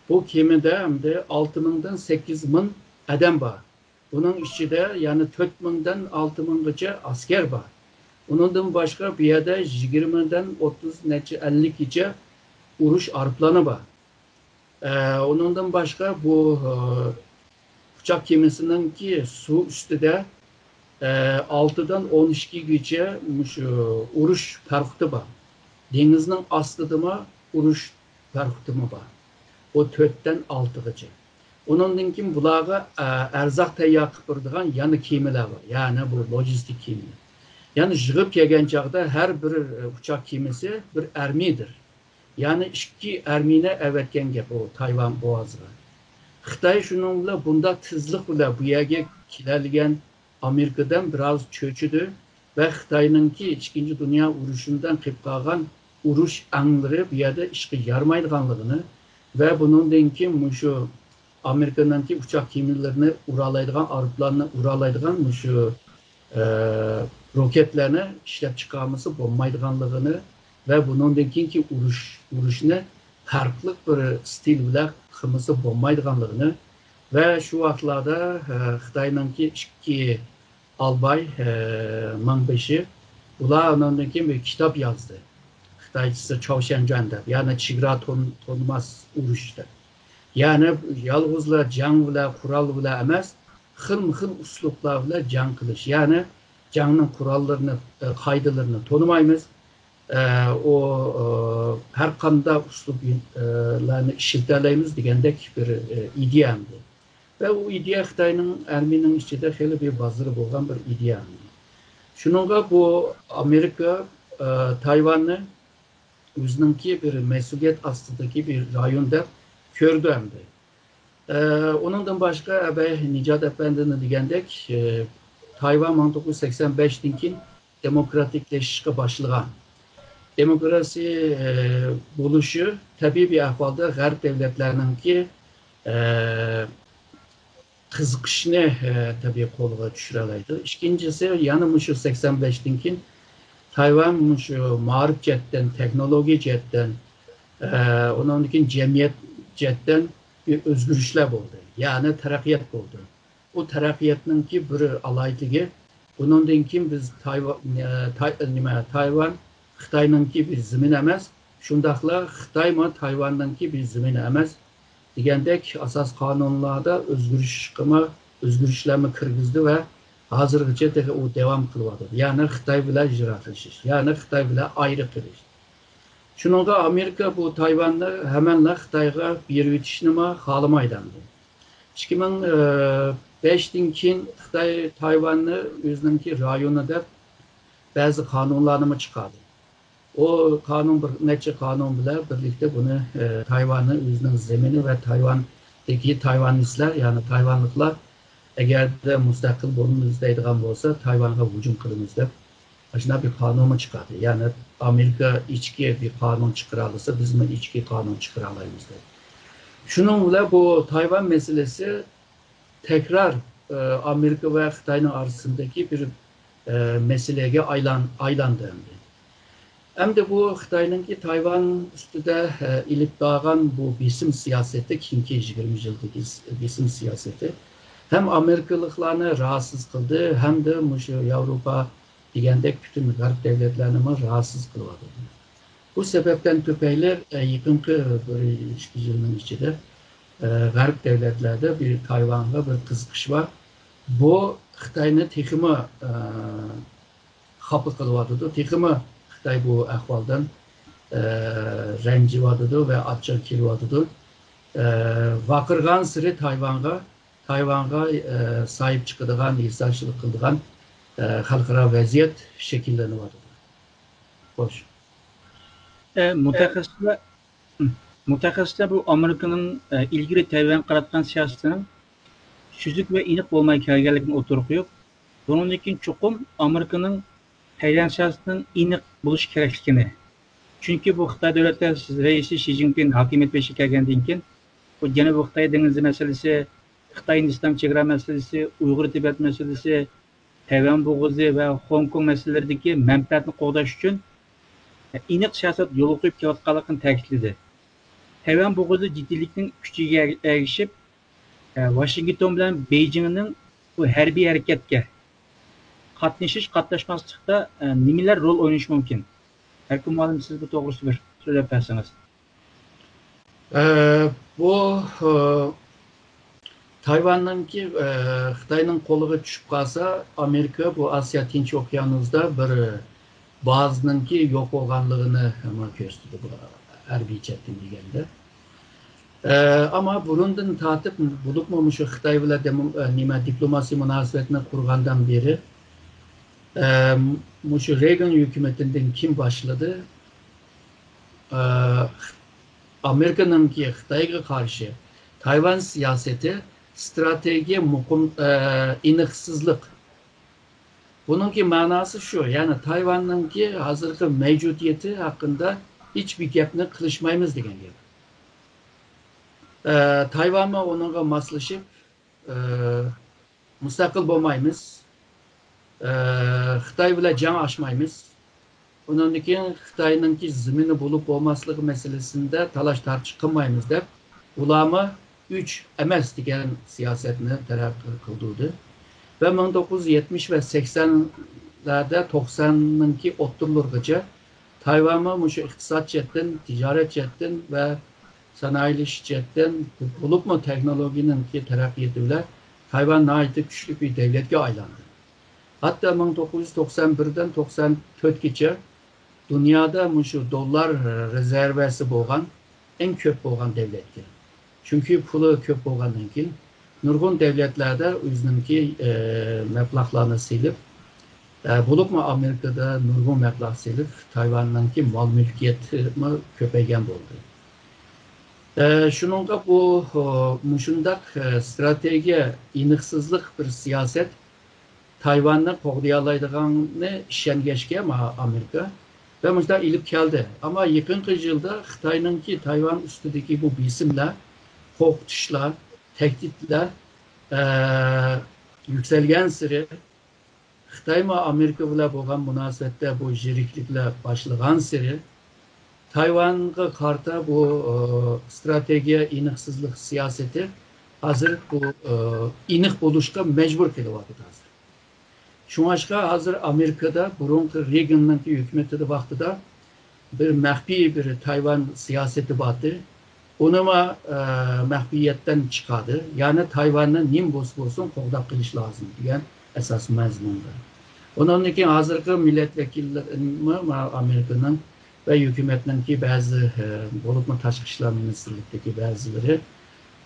بۇ كېمىدە ئەمدى ئالتە مىڭدىن سەككىز مىڭ ئادەم بار. بۇنىڭ ئىچىدە يەنە تۆت مىڭدىن ئالتە مىڭغىچە ئەسكەر بار. ئۇنىڭدىن باشقا بۇ يەردە يىگىرمىدىن ئوتتۇز نەچچە ئەللىككىچە ئۇرۇش ئايروپىلانى بار. ئە، ئۇنىڭدىن باشقا بۇ، ئە، ئۇچاق كېمىسىنىڭكى سۇ ئۈستىدە، ئە، ئالتىدىن ئون ئىككىگىچە مۇشۇ ئۇرۇش پەرخوتى بار. دېڭىزنىڭ ئاستىدىمۇ ئۇرۇش پەرخوتىمۇ بار. ئۇ تۆتتىن ئالتىغىچە. ئۇنىڭدىن كېيىن بۇلارغا، ئە، ئەرزاق تەييار قىلىپ بېرىدىغان يەنە كېمىلەر بار. يەنى بۇ لوجىستىك كېمىلەر. يەنى يىغىپ كەلگەن چاغدا ھەر بىر، ئە، ئۇچاق كېمىسى بىر ئارمىيىدۇر. يەنى ئىككى ئارمىيىنى ئەۋەتكەن گەپ ئۇ تايۋان بوغازىغا. خىتاي شۇنىڭ بىلەن بۇنداق تېزلىق بىلەن بۇ يەرگە كېلەلىگەن ئامېرىكىدىن بىراز چۆچۈدى ۋە خىتاينىڭكى ئىككىنچى دۇنيا ئۇرۇشىدىن قېلىپ قالغان ئۇرۇش ئەڭلىرى بۇ يەردە ئىشقا يارىمايدىغانلىقىنى ۋە بۇنىڭدىن كېيىن مۇشۇ ئامېرىكىنىڭكى ئۇچاق كېمىلىرىنى ئۇرالايدىغان، ئايروپىلاننى ئۇرالايدىغان مۇشۇ، ئە، روكەتلەرنى ئىشلەپ چىقارمىسا بولمايدىغانلىقىنى ۋە بۇنىڭدىن كېيىنكى ئۇرۇش، ئۇرۇشنى پەرقلىق بىر ستىل بىلەن قىلمىسا بولمايدىغانلىقىنى ۋە شۇ ۋاقىتلاردا، ئە، خىتاينىڭكى ئىككى ئالباي، ئە، مىڭبېشى، بۇلار ئۇنىڭدىن كېيىن بىر كىتاب يازدى. خىتايچىسى چاۋشيەنجۈەن دەپ، يەنى چېگرا تون-، تونۇماس ئۇرۇش دەپ. يەنى يالغۇزلا جەڭ بىلەن، قورال بىلەن ئەمەس، خىلمۇ خىل ئۇسلۇبلار بىلەن جەڭ قىلىش. يەنى جەڭنىڭ قوراللىرىنى، ئە، قائىدىلىرىنى تونۇمايمىز. ئە، ئۇ، ئە، ھەر قانداق ئۇسلۇب، ئە، لارنى ئىشلىتەلەيمىز دېگەندەك بىر، ئە، ئىدىيە ئەمدى. ۋە ئۇ ئىدىيە خىتاينىڭ ئارمىيىنىڭ ئىچىدە خېلى بىر بازىرى بولغان بىر ئىدىيە. شۇنىڭغا بۇ ئامېرىكا، ئە، تايۋاننى ئۆزىنىڭكى بىر مەسئۇلىيەت ئاستىدىكى بىر رايون دەپ كۆردى ئەمدى. ئە، ئۇنىڭدىن باشقا، ئەبەي نىجات ئەپەندىنىڭ دېگەندەك، ئە، تايۋان مىڭ توققۇز يۈز سەكسەن بەشتىن كېيىن دېموكراتىكلىشىشقا باشلىغان. دېموكراسىيە، ئە، بولۇشى تەبىئىي بىر ئەھۋالدا غەرب دۆلەتلەرنىڭكى، ئە، قىزىقىشنى، ئە، تەبىئىي قولغا چۈشۈرەلەيدۇ. ئىككىنچىسى، يەنە مۇشۇ سەكسەن بەشتىن كېيىن تايۋان مۇشۇ مائارىپ جەھەتتىن، تېخنولوگىيە جەھەتتىن، ئە، ئۇنىڭدىن كېيىن جەمئىيەت جەھەتتىن بىر ئۆزگىرىشلەر بولدى، يەنى تەرەققىيات بولدى. ئۇ تەرەققىياتنىڭكى بىر ئالاھىدىلىكى، بۇنىڭدىن كېيىن بىز تايۋا-، ئە، تاي-، نېمە، تايۋان خىتاينىڭكى بىر زېمىنى ئەمەس، شۇنداقلا خىتايمۇ تايۋاننىڭكى بىر زېمىنى ئەمەس دېگەندەك ئاساس قانۇنلاردا ئۆزگىرىشكىمۇ، ئۆزگىرىشلەرمۇ كىرگۈزدى ۋە ھازىرغىچە تېخى ئۇ داۋام قىلىۋاتىدۇ. يەنى خىتاي بىلەن يىراقلىشىش، يەنى خىتاي بىلەن ئايرى قېلىش. شۇنىڭغا ئامېرىكا بۇ تايۋاننى ھەمەنلا خىتايغا بېرىۋېتىشنىمۇ خالىمايدۇ ئەمدى. ئىككى مىڭ بەشتىن كېيىن خىتاي تايۋاننى ئۆزىنىڭكى رايونى دەپ بەزى قانۇنلارنىمۇ چىقاردى. ئۇ قانۇن، بىر نەچچە قانۇن بىلەن بىرلىكتە بۇنى، ئە، تايۋاننى ئۆزىنىڭ زېمىنى ۋە تايۋاندىكى تايۋانىسلار، يەنى تايۋانلىقلار ئەگەردە مۇستەقىل بولىمىز دەيدىغان بولسا، تايۋانغا ھۇجۇم قىلىمىز دەپ ئاشۇنداق بىر قانۇنمۇ چىقاردى. يەنى ئامېرىكا ئىچكى بىر قانۇن چىقىرالىسا، بىزمۇ ئىچكى قانۇن چىقىرالايمىز دەپ. شۇنىڭ بىلەن بۇ تايۋان مەسىلىسى تەكرار، ئە، ئامېرىكا ۋە خىتاينىڭ ئارىسىندىكى بىر، ئە، مەسىلىگە ئايلان-، ئايلاندى ئەمدى. ئەمدى بۇ خىتاينىڭكى تايۋان ئۈستىدە، ئە، ئېلىپ بارغان بۇ بېسىم سىياسىتى، كېيىنكى يىگىرمە يىلدىكى س-، بېسىم سىياسىتى ھەم ئامېرىكىلىقلارنى راھەتسىز قىلدى، ھەمدە مۇشۇ ياۋروپا دېگەندەك پۈتۈن غەرب دۆلەتلەرنىمۇ راھەتسىز قىلىۋاتىدۇ. بۇ سەۋەبتىن تۈپەيلى، ئە، يېقىنقى بىر ئىككى يىلنىڭ ئىچىدە، ئە، غەرب دۆلەتلەردە بىر تايۋانغا بىر قىزىقىش بار. بۇ خىتاينى تېخىمۇ، ئە، خاپا قىلىۋاتىدۇ. تېخىمۇ خىتاي بۇ ئەھۋالدىن، ئە، رەنجىۋاتىدۇ ۋە ئاچچىقى كېلىۋاتىدۇ. ئە، ۋارقىرىغانسېرى تايۋانغا، تايۋانغا، ئە، ساھىب چىقىدىغان، ھېسداشلىق قىلىدىغان، ئە، خەلقئارا ۋەزىيەت شەكىللىنىۋاتىدۇ. خوش. ئە، مۇتەخەسسىسلەر، مۇتەخەسسىسلەر بۇ ئامېرىكىنىڭ، ئە، ئىلگىرى تەيۋەنگە قاراتقان سىياسىتىنىڭ سۈزۈك ۋە ئېنىق بولماي كەلگەنلىكىنى ئوتتۇرىغا قويۇپ، بۇنىڭدىن كېيىن چوقۇم ئامېرىكىنىڭ تەيۋەن سىياسىتىنىڭ ئېنىق بولۇشى كېرەكلىكىنى، چۈنكى بۇ خىتاي دۆلەت رەئىسى شى جىنپىڭ ھاكىمىيەت بېشىغا كەلگەندىن كېيىن، بۇ جەنۇبىي خىتاي دېڭىزى مەسىلىسى، خىتاي ھىندىستان چېگرا مەسىلىسى، ئۇيغۇر تىبەت مەسىلىسى، تەيۋەن بوغۇزى ۋە خوڭكوڭ مەسىلىلىرىدىكى مەنپەئەتنى قوغداش ئۈچۈن ئېنىق سىياسەت يولغا قويۇپ كېلىۋاتقانلىقىنى تەكىتلىدى. تەيۋەن بوغۇزى جىددىيلىكنىڭ كۈچىگە ئەگىشىپ، ۋاشىنگتون بىلەن بېيجىڭنىڭ بۇ ھەربىي ھەرىكەتكە قاتنىشىش، قاتناشماسلىقتا نېمىلەر رول ئوينىشى مۇمكىن؟ ئەركىن مۇئەللىم، سىز بۇ توغرىسىدا بىر سۆزلەپ بەرسىڭىز. ئە، بۇ، ئە، تايۋاننىڭكى، ئە، خىتاينىڭ قولىغا چۈشۈپ قالسا، ئامېرىكا بۇ ئاسىيا تىنچ ئوكيانۇسىدا بىر بازىنىڭكى يوق بولغانلىقىنى كۆرسىتىدۇ بۇ ھەربىي جەھەتتىن دېگەندە. ئە، ئەمما بۇرۇندىن تارتىپ، بولۇپمۇ مۇشۇ خىتاي بىلەن دېمو-، ئە، نېمە، دىپلوماسىي مۇناسىۋەتنى قۇرغاندىن بېرى، ئە، مۇشۇ رېگان ھۆكۈمىتىدىن كېيىن باشلىدى. ئە، ئامېرىكىنىڭكى خىتايغا قارشى تايۋان سىياسىتى ئىستراتېگىيە مۇقىم، ئە، ئېنىقسىزلىق. بۇنىڭكى مەناسى شۇ، يەنى تايۋاننىڭكى ھازىرقى مەۋجۇدىيىتى ھەققىدە ھېچبىر گەپنى قىلىشمايمىز دېگەن گەپ. ئە، تايۋانمۇ ئۇنىڭغا ماسلىشىپ، ئە، مۇستەقىل بولمايمىز، ئە، خىتاي بىلەن جەڭ ئاچمايمىز، ئۇنىڭدىن كېيىن خىتاينىڭكى زېمىنى بولۇپ بولماسلىقى مەسىلىسىدە تالاش تارتىش قىلمايمىز دەپ، ئۇلارمۇ ئۈچ ئەمەس دېگەن سىياسەتنى تەرەققىي قىلدۇردى. ۋە مىڭ توققۇز يۈز يەتمىش ۋە سەكسەنلەردە، توقساننىڭكى ئوتتۇرىلىرىغىچە تايۋانمۇ مۇشۇ ئىقتىساد جەھەتتىن، تىجارەت جەھەتتىن ۋە سانائىيلىشىش جەھەتتىن، بولۇپمۇ تېخنولوگىيەنىڭكى تەرەققىياتى بىلەن تايۋان ناھايىتى كۈچلۈك بىر دۆلەتكە ئايلاندى. ھەتتا مىڭ توققۇز يۈز توقسان بىردىن توقسان تۆتكىچە دۇنيادا مۇشۇ دوللار رېزېرۋىسى بولغان، ئەڭ كۆپ بولغان دۆلەتكەن. چۈنكى پۇلى كۆپ بولغاندىن كېيىن، نۇرغۇن دۆلەتلەردە ئۆزىنىڭكى، ئە، مەبلەغلەرنى سېلىپ، ئە، بولۇپمۇ ئامېرىكىدا نۇرغۇن مەبلەغ سېلىپ، تايۋاننىڭكى مال مۈلكىيىتىمۇ كۆپەيگەن بولدى. ئە، شۇنىڭغا بۇ، ئۇ، مۇشۇنداق، ئە، ئىستراتېگىيە، ئېنىقسىزلىق بىر سىياسەت تايۋاننى قوغدىيالايدىغانلىقىنى ئىشەنگەچكە، ما-، ئامېرىكا ۋە مۇشۇنداق ئېلىپ كەلدى. ئەمما يېقىنقى يىلدا خىتاينىڭكى تايۋان ئۈستىدىكى بۇ بېسىملار، قورقۇتۇشلار، تەھدىتلەر، ئە، يۈكسەلگەنسېرى، خىتايمۇ ئامېرىكا بىلەن بولغان مۇناسىۋەتتە بۇ يىرىكلىكلەر باشلىغانسېرى، تايۋانغا قارىتا بۇ ئى، ئىستراتېگىيە ئېنىقسىزلىق سىياسىتى ھازىر بۇ ئى، ئېنىق بولۇشقا مەجبۇر قېلىۋاتىدۇ ھازىر. شۇڭلاشقا ھازىر ئامېرىكىدا بۇرۇنقى رېگاننىڭكى ھۆكۈمىتى ۋاقتىدا بىر مەخپىي بىر تايۋان سىياسىتى بارتى. ئۇنىمۇ ئى، مەخپىيەتتىن چىقاردى. يەنى تايۋاننى نېمە بولسا بولسۇن قوغداپ قېلىش لازىم دېگەن ئاساسىي مەزمۇندا. ئۇنىڭدىن كېيىن ھازىرقى مىللەت ۋەكىللىرىمۇ ئامېرىكىنىڭ ۋە ھۆكۈمەتنىڭكى بەزى، ئە، بولۇپمۇ تاشقى ئىشلار مىنىستىرلىكىدىكى بەزىلىرى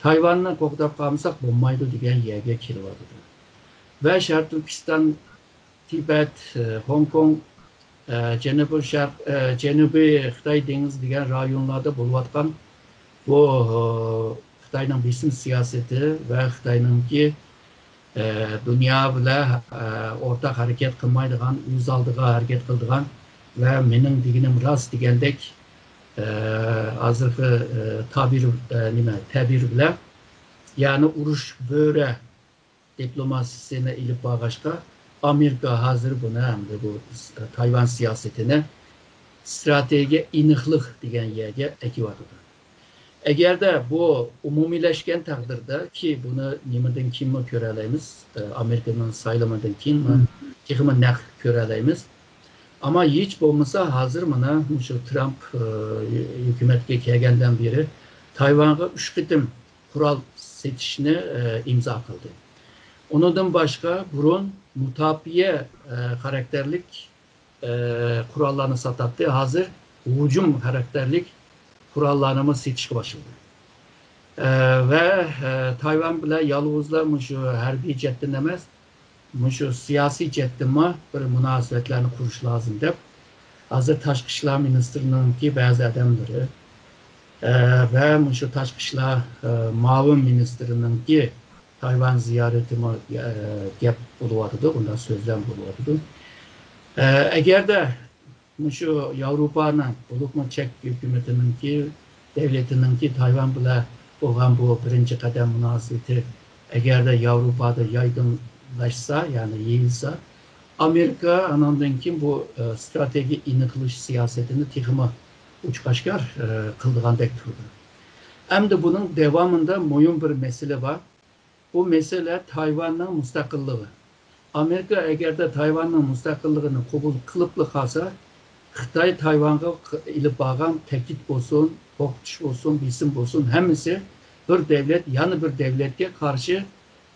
تايۋاننى قوغداپ قالمىساق بولمايدۇ دېگەن يەرگە كېلىۋاتىدۇ. ۋە شەرقىي تۈركىستان، تىبەت، ئە، خوڭكوڭ، ئە، جەنۇبىي شەرق، ئە، جەنۇبىي خىتاي دېڭىزى دېگەن رايونلاردا بولۇۋاتقان بۇ، ئە، خىتاينىڭ بېسىم سىياسىتى ۋە خىتاينىڭكى ئە، دۇنيا بىلەن، ئە، ئورتاق ھەرىكەت قىلمايدىغان، ئۆز ئالدىغا ھەرىكەت قىلىدىغان ۋە مېنىڭ دېگىنىم راست دېگەندەك، ئە، ھازىرقى، ئە، تابىر، ئە، نېمە، تەبىر بىلەن، يەنى ئۇرۇش بۆرە دىپلوماتىيىسىنى ئېلىپ بارغاچقا، ئامېرىكا ھازىر بۇنى، ئەمدى بۇ تايۋان سىياسىتىنى ئىستراتېگىيە ئېنىقلىق دېگەن يەرگە ئەكىۋاتىدۇ. ئەگەردە بۇ ئومۇمىيلەشكەن تەقدىردە، كى بۇنى نېمىدىن كېيىنمۇ كۆرەلەيمىز، ئامېرىكىنىڭ سايلىمىدىن كېيىنمۇ تېخىمۇ نەق كۆرەلەيمىز. ئەمما ھېچ بولمىسا ھازىر مانا مۇشۇ ترامپ ھۆكۈمەتكە كەلگەندىن بېرى تايۋانغا ئۈچ قېتىم قورال سېتىشنى ئىمزا قىلدى. ئۇنىڭدىن باشقا بۇرۇن مۇداپىئە خاراكتېرلىك ئە، قوراللارنى ساتاتتى. ھازىر ھۇجۇم خاراكتېرلىك قوراللارنىمۇ سېتىشقا باشلىدى. ئە، ۋە، ئە، تايۋان بىلەن يالغۇزلا مۇشۇ ھەربىي جەھەتتىن ئەمەس، مۇشۇ سىياسىي جەھەتتىنمۇ بىر مۇناسىۋەتلەرنى قۇرۇش لازىم دەپ، ھازىر تاشقى ئىشلار مىنىستىرىنىڭكى بەزى ئادەملىرى، ئە، ۋە مۇشۇ تاشقى ئىشلار، ئە، مۇئاۋىن مىنىستىرىنىڭكى تايۋان زىيارىتىمۇ، ئە، گەپ بولۇۋاتىدۇ، بۇنداق سۆزلەر بولۇۋاتىدۇ. ئە، ئەگەردە مۇشۇ ياۋروپانىڭ، بولۇپمۇ چېك ھۆكۈمىتىنىڭكى، دەۋلىتىنىڭكى تايۋان بىلەن بولغان بۇ بىرىنچى قەدەم مۇناسىۋىتى ئەگەردە ياۋروپادا يايدىڭلاشسا، يەنى يېيىلسا، ئامېرىكا ئانىڭدىن كېيىن بۇ، ئە، ئىستراتېگىيە ئېنىقلىشىش سىياسىتىنى تېخىمۇ ئوچۇق-ئاشكار، ئە، قىلىدىغاندەك تۇرىدۇ. ئەمدى بۇنىڭ داۋامىدا مۇھىم بىر مەسىلە بار. بۇ مەسىلە تايۋاننىڭ مۇستەقىللىقى. ئامېرىكا ئەگەردە تايۋاننىڭ مۇستەقىللىقىنى قوبۇل قىلىپلا قالسا، خىتاي تايۋانغا ق-، ئېلىپ بارغان تەھدىت بولسۇن، قورقۇتۇش بولسۇن، بېسىم بولسۇن، ھەممىسى بىر دەۋلەت يەنە بىر دەۋلەتكە قارشى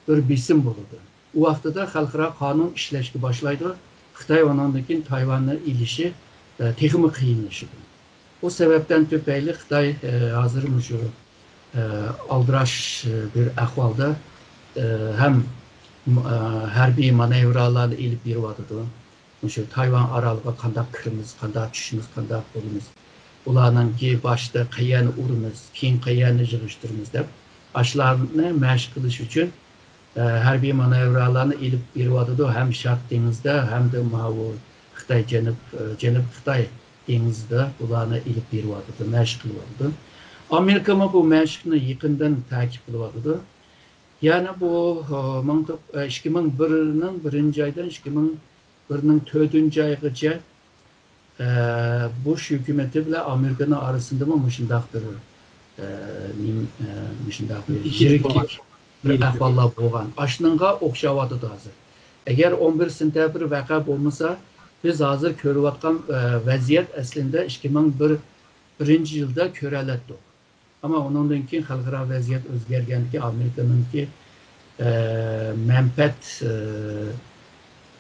بىر بېسىم بولىدۇ. ئۇ ۋاقتىدا خەلقئارا قانۇن ئىشلەشكە باشلايدۇ. خىتاي ئۇنىڭدىن كېيىن تايۋاننى ئېلىشى، ئە، تېخىمۇ قىيىنلىشىدۇ. بۇ سەۋەبتىن تۈپەيلى خىتاي، ئە، ھازىر مۇشۇ، ئە، ئالدىراش، ئە، بىر ئەھۋالدا، ئە، ھەم، ئە، ھەربىي مانېۋرالارنى ئېلىپ بېرىۋاتىدۇ. مۇشۇ تايۋان ئارالىغا قانداق كىرىمىز، قانداق چۈشىمىز، قانداق بولىمىز، ئۇلارنىڭكى باشتا قەيەرنى ئۇرىمىز، كېيىن قەيەرنى يىغىشتۇرىمىز دەپ، ئاشۇلارنى مەشىق قىلىش ئۈچۈن، ئە، ھەربىي مانېۋرالارنى ئېلىپ بېرىۋاتىدۇ، ھەم شارق دېڭىزىدا، ھەمدە ماۋۇ خىتاي جەنۇب، ئە، جەنۇب خىتاي دېڭىزىدا بۇلارنى ئېلىپ بېرىۋاتىدۇ، مەشىق قىلىۋاتىدۇ. ئامېرىكىمۇ بۇ مەشىقنى يېقىندىن تەكىت قىلىۋاتىدۇ. يەنى بۇ، ئە، مىڭ توق-، ئە، ئىككى مىڭ بىرنىڭ بىرىنچى ئايدىن ئىككى مىڭ بىرنىڭ تۆتىنچى ئايغىچە، ئە، بۇش ھۆكۈمىتى بىلەن ئامېرىكىنىڭ ئارىسىندىمۇ مۇشۇنداق بىر، ئە، نېمە، ئە، مۇشۇنداق بىر يىرىكلىك، بىر ئەھۋاللار بولغان. ئاشۇنىڭغا ئوخشاۋاتىدۇ ھازىر. ئەگەر ئون بىر سېنتەبىر ۋەقە بولمىسا، بىز ھازىر كۆرۈۋاتقان، ئە، ۋەزىيەت ئەسلىندە ئىككى مىڭ بىر، بىرىنچى يىلدا كۆرەلەتتۇق. ئەمما ئۇنىڭدىن كېيىن خەلقئارا ۋەزىيەت ئۆزگەرگەندىكىن، ئامېرىكىنىڭكى، ئە، مەنپەئەت، ئە،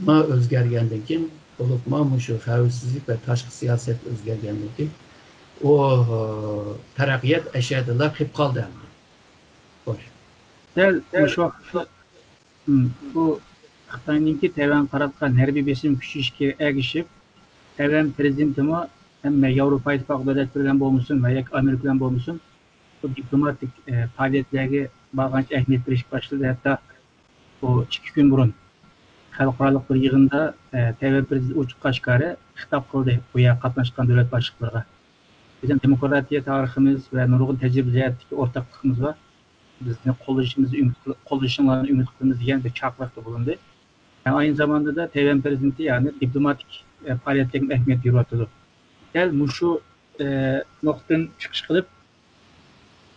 ما ئۆزگەرگەندىن كېيىن، بولۇپمۇ مۇشۇ خەۋپسىزلىك ۋە تاشقى سىياسەت ئۆزگەرگەندىن كېيىن، ئۇ، ئە، تەرەققىيات ئەشەدىلا قېلىپ قالدى ئەمدى. خوش. دەل مۇشۇ ۋاقىتتا مم. بۇ خىتاينىڭكى تەيۋەنگە قاراتقان ھەربىي بېسىم كۈچىيىشىگە ئەگىشىپ، تەيۋەن پىرېزىدېنتىمۇ ھەممە ياۋروپا ئىتتىپاقى دۆلەتلىرى بىلەن بولمىسۇن ۋە ياكى ئامېرىكا بىلەن بولمىسۇن، بۇ دىپلوماتىك، ئە، پائالىيەتلەرگە بارغانچە ئەھمىيەت بېرىشكە باشلىدى. ھەتتا بۇ ئىككى كۈن بۇرۇن خەلقئارالىق بىر يىغىندا، ئە، تەيۋەن پىرېزىدېنتى ئوچۇق-ئاشكارا خىتاب قىلدى بۇ يەرگە قاتناشقان دۆلەت باشلىقلىرىغا. بىزنىڭ دېموكراتىيە تارىخىمىز ۋە نۇرغۇن تەجرىبە جەھەتتىكى ئورتاقلىقىمىز بار. بىزنى قوللىشىمىزنى ئۈمىد قىل-، قوللىشىڭلارنى ئۈمىد قىلىمىز دېگەن بىر چاقىرىقتا بولۇندى. ئەينى زاماندا دا تەيۋەن پىرېزىدېنتى، يەنى دىپلوماتىك، ئە، پائالىيەتلەرگە ئەھمىيەت بېرىۋاتىدۇ. دەل مۇشۇ، نۇقتىدىن چىقىش قىلىپ،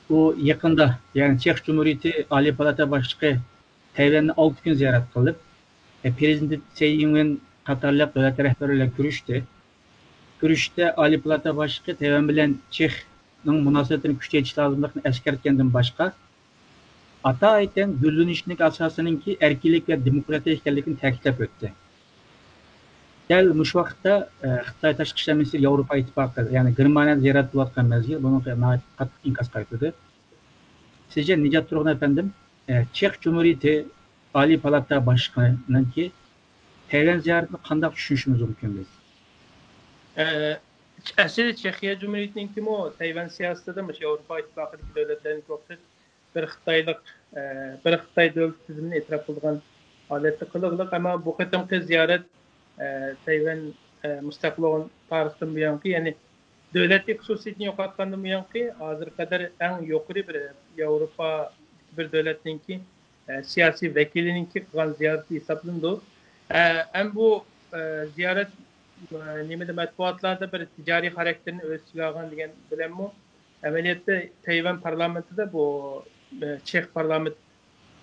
ئۇ يېقىندا، يەنى چېخ جۇمھۇرىيىتى ئالىي پالاتا باشلىقى تەيۋەننى ئالتە كۈن زىيارەت قىلىپ، پىرېزىدېنت سەي ئىڭۋېن قاتارلىق دۆلەت رەھبىرى بىلەن كۆرۈشتى. كۆرۈشۈشتە ئالىي پالاتا باشلىقى تەيۋەن بىلەن چېخنىڭ مۇناسىۋىتىنى كۈچەيتىش لازىملىقىنى ئەسكەرتكەندىن باشقا، ئاتايىتەن گۈللىنىشنىڭ ئاساسىنىڭكى ئەركىنلىك ۋە دېموكراتىيە ئىكەنلىكىنى تەكىتلەپ ئۆتتى. دەل مۇشۇ ۋاقىتتا، ئە، خىتاي تاشقى ئىشلار مىنىستىرى ياۋروپا ئىتتىپاقى، يەنى گېرمانىيەدە زىيارەت قىلىۋاتقان مەزگىل بۇنىڭغا ناھايىتى قاتتىق ئىنكاس قايتۇردى. سىزچە، نىجات تۇرغۇن ئەپەندىم، ئە، چېخ جۇمھۇرىيىتى ئالىي پالاتا باشلىقىنىڭكى تەيۋەن زىيارىتىنى قانداق چۈشىنىشىمىز مۇمكىن بىز؟ ئە، ئەسلىدە چېخىيە جۇمھۇرىيىتىنىڭكىمۇ تەيۋەن سىياسىتىدە مۇشۇ ياۋروپا ئىتتىپاقىدىكى دۆلەتلەرنىڭكى ئوخشاش بىر خىتايلىق، ئە، بىر خىتاي دۆلىتى تۈزۈمىنى ئېتىراپ قىلىدىغان ھالەتتە قىلىقلىق. ئەمما بۇ قېتىمقى زىيارەت، ئە، تەيۋەن، ئە، مۇستەقىل بولغان تارىختىن بۇيانقى، يەنى دۆلەتلىك خۇسۇسىيىتىنى يوقاتقاندىن بۇيانقى ھازىرغا قەدەر ئەڭ يۇقىرى بىر ياۋروپا بىر دۆلەتنىڭكى، ئە، سىياسىي ۋەكىلىنىڭكى قىلغان زىيارىتى ھېسابلىنىدۇ. ئە، ئەم بۇ، ئە، زىيارەت، ئە، نېمىدە، مەتبۇئاتلاردا بىر تىجارىي خاراكتېرنى ئۆز ئىچىگە ئالغان دېگەن بىلەنمۇ، ئەمەلىيەتتە تەيۋەن پارلامېنتىدا بۇ، ئە، چېخ پارلامېنت